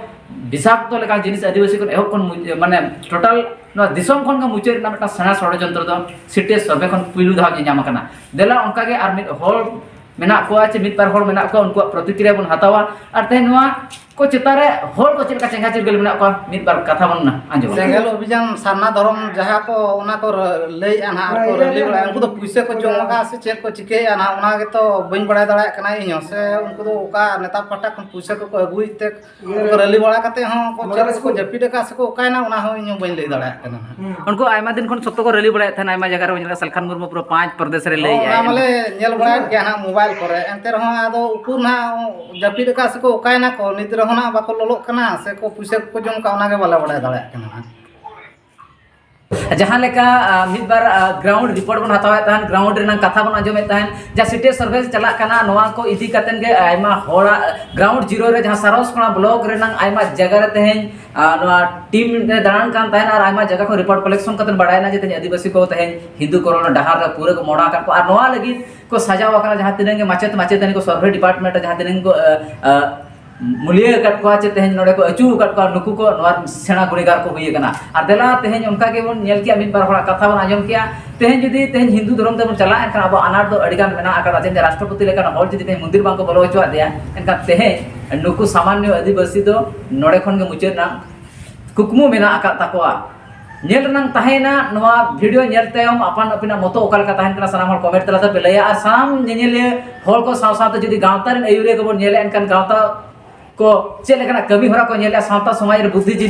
ᱵᱤᱥᱟᱠᱛᱚ ᱞᱮᱠᱟᱱ ᱡᱤᱱᱤᱥ ᱟᱹᱫᱤᱵᱟᱹᱥᱤ ᱠᱷᱚᱱ ᱮᱦᱚᱵ ᱠᱷᱚᱱ ᱢᱩᱪ-, ᱢᱟᱱᱮ ᱴᱳᱴᱟᱞ ᱱᱚᱣᱟ ᱫᱤᱥᱚᱢ ᱠᱷᱚᱱ ᱜᱮ ᱢᱩᱪᱟᱹᱫ ᱨᱮᱱᱟᱜ ᱢᱤᱫᱴᱟᱝ ᱥᱮᱬᱟ ᱥᱚᱲᱚᱡᱚᱱᱛᱨᱚ ᱫᱚ ᱥᱤᱴᱤ ᱥᱚᱨᱵᱷᱮ ᱠᱷᱚᱱ ᱯᱩᱭᱞᱩ ᱫᱷᱟᱣ ᱧᱮᱧᱟᱢ ᱟᱠᱟᱱᱟ᱾ ᱫᱮᱞᱟ ᱚᱱᱠᱟᱜᱮ ᱟᱨ ᱢᱤᱫ ᱦᱚᱲ ᱢᱮᱱᱟᱜ ᱠᱚᱣᱟ ᱪᱮ ᱢᱤᱫ ᱵᱟᱨ ᱦᱚᱲ ᱢᱮᱱᱟᱜ ᱠᱚᱣᱟ, ᱩᱱᱠᱩᱣᱟᱜ ᱯᱨᱚᱛᱤᱠᱨᱤᱭᱟ ᱵᱚᱱ ᱦᱟᱛᱟᱣᱟ᱾ ᱟᱨ ᱛᱮᱦᱮᱧ ᱱᱚᱣᱟ ᱠᱚ ᱪᱮᱛᱟᱱ ᱨᱮ ᱦᱚᱲ ᱠᱚ ᱪᱮᱫ ᱞᱮᱠᱟ ᱪᱮᱸᱜᱷᱟ ᱪᱤᱨᱜᱟᱹᱞ ᱢᱮᱱᱟᱜ ᱠᱚᱣᱟ, ᱢᱤᱫ ᱵᱟᱨ ᱠᱟᱛᱷᱟ ᱵᱚᱱ ᱟᱸᱡᱚᱢᱟ᱾ ᱥᱮᱸᱜᱮᱞ ᱚᱵᱷᱤᱡᱟᱱ ᱥᱟᱨᱱᱟ ᱫᱷᱚᱨᱚᱢ ᱡᱟᱦᱟᱸ ᱠᱚ ᱚᱱᱟ ᱠᱚ ᱨᱟᱹ-, ᱞᱟᱹᱭᱮᱫᱼᱟ ᱱᱟᱦᱟᱜ, ᱟᱨ ᱠᱚ ᱨᱟᱹᱞᱤ ᱵᱟᱲᱟᱭᱟ, ᱩᱱᱠᱩ ᱫᱚ ᱯᱩᱭᱥᱟᱹ ᱠᱚ ᱡᱚᱢ ᱟᱠᱟᱫᱼᱟ ᱥᱮ ᱪᱮᱫ ᱠᱚ ᱪᱤᱠᱟᱹᱭᱮᱫᱼᱟ ᱱᱟᱦᱟᱜ, ᱚᱱᱟ ᱜᱮᱛᱚ ᱵᱟᱹᱧ ᱵᱟᱲᱟᱭ ᱫᱟᱲᱮᱭᱟᱜ ᱠᱟᱱᱟ ᱤᱧ ᱦᱚᱸ᱾ ᱥᱮ ᱩᱱᱠᱩ ᱫᱚ ᱚᱠᱟ ᱱᱮᱛᱟ ᱯᱟᱦᱴᱟ ᱠᱷᱚᱱ ᱯᱩᱭᱥᱟᱹ ᱠᱚᱠᱚ ᱟᱹᱜᱩᱭᱮᱫ ᱛᱮ ᱩᱱᱠᱩ ᱨᱟᱹᱞᱤ ᱵᱟᱲᱟ ᱠᱟᱛᱮ ᱦᱚᱸ ᱠᱚ ᱪᱮᱫ ᱠᱚ ᱡᱟᱹᱯᱤᱫ ᱟᱠᱟᱫ ᱥᱮᱠᱚ ᱚᱠᱟᱭᱮᱱᱟ, ᱚᱱᱟ ᱦᱚᱸ ᱤᱧ ᱦᱚᱸ ᱵᱟᱹᱧ ᱞᱟᱹᱭ ᱫᱟᱲᱮᱭᱟᱜ ᱠᱟᱱᱟ ᱱᱟᱦᱟᱜ᱾ ᱩᱱᱠᱩ ᱟᱭᱢᱟ ᱫᱤᱱ ᱠᱷᱚᱱ ᱥᱚᱠᱛᱚ ᱠᱚ ᱨᱟᱹᱞᱤ ᱵᱟᱲᱟᱭᱮᱫ ᱛᱟᱦᱮᱱᱟ, ᱟᱭᱢᱟ ᱡᱟᱭᱜᱟ ᱨᱮ ᱧᱮᱞᱚᱜᱼᱟ, ᱥᱟᱞᱠᱷᱟᱱ ᱢᱩᱨᱢᱩ ᱯᱩᱨᱟᱹ ᱯᱟᱸᱪ ᱯᱨᱚᱫᱮᱥ ᱨᱮ ᱞᱟᱹᱭ ᱦᱚᱸ, ᱚᱱᱟ ᱮᱫᱼᱟᱭ᱾ ᱢᱟᱞᱮ ᱧᱮᱞ ᱵᱟᱲᱟᱭᱮᱫ ᱜᱮᱭᱟ ᱱᱟᱦᱟᱜ ᱢᱳᱵᱟᱭᱤᱞ ᱠᱚᱨᱮ, ᱮᱱᱛᱮ ᱨᱮᱦᱚᱸ ᱟᱫᱚ ᱩᱠᱩᱨ ᱱᱟᱦᱟᱜ ᱡᱟᱹᱯᱤᱫ ᱟᱠᱟᱫ ᱥᱮᱠᱚ ᱚᱠᱟᱭᱮᱱᱟ ᱠᱚ, ᱱᱤᱛ ᱨᱮᱦᱚᱸ ᱱᱟᱦᱟᱜ ᱵᱟᱠᱚ ᱞᱚᱞᱚᱜ ᱠᱟᱱᱟ ᱥᱮᱠᱚ ᱯᱩᱭᱥᱟᱹ ᱠᱚᱠᱚ ᱡᱚᱢ ᱠᱟᱜ, ᱚᱱᱟᱜᱮ ᱵᱟᱞᱮ ᱵᱟᱲᱟᱭ ᱫᱟᱲᱮᱭᱟᱜ ᱠᱟᱱᱟ ᱱᱟᱦᱟᱜ᱾ ᱡᱟᱦᱟᱸ ᱞᱮᱠᱟ, ᱟ, ᱢᱤᱫ ᱵᱟᱨ, ᱟ, ᱜᱨᱟᱣᱩᱱᱰ ᱨᱤᱯᱳᱨᱴ ᱵᱚᱱ ᱦᱟᱛᱟᱣᱮᱫ ᱛᱟᱦᱮᱱ, ᱜᱨᱟᱣᱩᱱᱰ ᱨᱮᱱᱟᱜ ᱠᱟᱛᱷᱟ ᱵᱚᱱ ᱟᱸᱡᱚᱢᱮᱫ ᱛᱟᱦᱮᱱ, ᱡᱟᱦᱟᱸ ᱥᱤᱴᱤ ᱥᱟᱨᱵᱷᱮ ᱪᱟᱞᱟᱜ ᱠᱟᱱᱟ, ᱱᱚᱣᱟ ᱠᱚ ᱤᱫᱤ ᱠᱟᱛᱮᱱ ᱜᱮ ᱟᱭᱢᱟ ᱦᱚᱲᱟᱜ ᱜᱨᱟᱣᱩᱱᱰ ᱡᱤᱨᱳ ᱨᱮ ᱡᱟᱦᱟᱸ ᱥᱟᱨᱚᱥᱠᱚᱬᱟ ᱵᱞᱚᱠ ᱨᱮᱱᱟᱜ ᱟᱭᱢᱟ ᱡᱟᱭᱜᱟ ᱨᱮ ᱛᱮᱦᱮᱧ, ᱟ, ᱱᱚᱣᱟ ᱴᱤᱢ ᱨᱮ ᱫᱟᱬᱟᱱ ᱠᱟᱱ ᱛᱟᱦᱮᱱᱟ ᱟᱨ ᱟᱭᱢᱟ ᱡᱟᱭᱜᱟ ᱠᱷᱚᱱ ᱨᱤᱯᱳᱨᱴ ᱠᱟᱞᱮᱠᱥᱚᱱ ᱠᱟᱛᱮ ᱵᱟᱲᱟᱭᱮᱱᱟ ᱡᱮ ᱛᱮᱦᱮᱧ ᱟᱹᱫᱤᱵᱟᱹᱥᱤ ᱠᱚ ᱛᱮᱦᱮᱧ ᱦᱤᱱᱫᱩ ᱠᱚᱨᱚᱱ ᱰᱟᱦᱟᱨ ᱨᱮ ᱯᱩᱨᱟᱹ ᱠᱚ ᱢᱚᱦᱰᱟ ᱟᱠᱟᱫ ᱠᱚᱣᱟ ᱟᱨ ᱱᱚᱣᱟ ᱞᱟᱹᱜᱤᱫ ᱠᱚ ᱥᱟᱡᱟᱣ ᱟᱠᱟᱱᱟ, ᱡᱟᱦᱟᱸ ᱛᱤᱱᱟᱹᱜ ᱜᱮ ᱢᱟᱪᱮᱫ ᱢᱟᱪᱮᱛᱟᱹᱱᱤ ᱠᱚ ᱥᱚᱨᱵᱷᱮ ᱰᱤᱯᱟᱨᱴᱢᱮᱱᱴ ᱨᱮ ᱡᱟᱦᱟᱸ ᱛᱤᱱᱟᱹᱜ ᱠᱚ, ᱟ, ᱟ, ᱢᱩᱞᱤᱭᱟᱹ ᱟᱠᱟᱫ ᱠᱚᱣᱟ ᱪᱮ ᱛᱮᱦᱮᱧ ᱱᱚᱰᱮ ᱠᱚ ᱟᱹᱪᱩ ᱟᱠᱟᱫ ᱠᱚᱣᱟ, ᱱᱩᱠᱩ ᱠᱚ ᱱᱚᱣᱟ ᱥᱮᱬᱟ ᱜᱩᱱᱤᱜᱟᱨ ᱠᱚ ᱦᱩᱭ ᱟᱠᱟᱱᱟ᱾ ᱟᱨ ᱫᱮᱞᱟ ᱛᱮᱦᱮᱧ ᱚᱱᱠᱟ ᱜᱮᱵᱚᱱ ᱧᱮᱞ ᱠᱮᱜᱼᱟ, ᱢᱤᱫ ᱵᱟᱨ ᱦᱚᱲᱟᱜ ᱠᱟᱛᱷᱟ ᱵᱚᱱ ᱟᱸᱡᱚᱢ ᱠᱮᱜᱼᱟ᱾ ᱛᱮᱦᱮᱧ ᱡᱩᱫᱤ ᱛᱮᱦᱮᱧ ᱦᱤᱱᱫᱩ ᱫᱷᱚᱨᱚᱢ ᱛᱮᱵᱚᱱ ᱪᱟᱞᱟᱜᱼᱟ, ᱮᱱᱠᱷᱟᱱ ᱟᱵᱚ ᱟᱱᱟᱴ ᱫᱚ ᱟᱹᱰᱤ ᱜᱟᱱ ᱢᱮᱱᱟᱜ ᱟᱠᱟᱫᱟ᱾ ᱛᱮᱦᱮᱧ ᱨᱟᱥᱴᱨᱚᱯᱚᱛᱤ ᱞᱮᱠᱟᱱ ᱦᱚᱲ ᱡᱩᱫᱤ ᱛᱮᱦᱮᱧ ᱢᱚᱱᱫᱤᱨ ᱵᱟᱝᱠᱚ ᱵᱚᱞᱚ ᱦᱚᱪᱚᱣᱟᱫᱮᱭᱟ, ᱮᱱᱠᱷᱟᱱ ᱛᱮᱦᱮᱧ ᱱᱩᱠᱩ ᱥᱟᱢᱟᱱᱱᱚ ᱟᱹᱫᱤᱵᱟᱹᱥᱤ ᱫᱚ ᱱᱚᱰᱮ ᱠᱷᱚᱱ ᱜᱮ ᱢᱩᱪᱟᱹᱫ ᱨᱮᱱᱟᱜ ᱠᱩᱠᱢᱩ ᱢᱮᱱᱟᱜ ᱟᱠᱟᱫ ᱛᱟᱠᱚᱣᱟ᱾ ᱧᱮᱞ ᱨᱮᱱᱟᱜ ᱛᱟᱦᱮᱸᱭᱮᱱᱟ, ᱱᱚᱣᱟ ᱵᱷᱤᱰᱤᱭᱳ ᱧᱮᱞ ᱛᱟᱭᱚᱢ ᱟᱯᱟᱱ ᱟᱹᱯᱤᱱᱟᱜ ᱢᱚᱛᱚ ᱚᱠᱟ ᱞᱮᱠᱟ ᱛᱟᱦᱮᱱ ᱠᱟᱱᱟ, ᱥᱟᱱᱟᱢ ᱦᱚᱲ ᱠᱚᱢᱮᱱᱴ ᱛᱟᱞᱟ ᱛᱮᱯᱮ ᱞᱟᱹᱭᱟ᱾ ᱟᱨ ᱥᱟᱱᱟᱢ ᱧᱮᱧᱮᱞᱤᱭᱟᱹ ᱦᱚᱲ ᱠᱚ ᱥᱟᱶ ᱥᱟᱶᱛᱮ ᱡᱩᱫᱤ ᱜᱟᱶᱛᱟ ᱨᱮᱱ ᱟᱹᱭᱩᱨᱤᱭᱟᱹ ᱠᱚᱵᱚᱱ ᱧᱮᱞᱟ, ᱮᱱᱠᱷᱟᱱ ᱜᱟᱶᱛᱟ ᱠᱚ ᱪᱮᱫ ᱞᱮᱠᱟᱱᱟᱜ ᱠᱟᱹᱢᱤ ᱦᱚᱨᱟ ᱠᱚ ᱧᱮᱞᱮᱜᱼᱟ, ᱥᱟᱶᱛᱟ ᱥᱚᱢᱟᱡᱽ ᱨᱮ ᱵᱩᱫᱽᱫᱷᱤᱡᱤᱵᱤ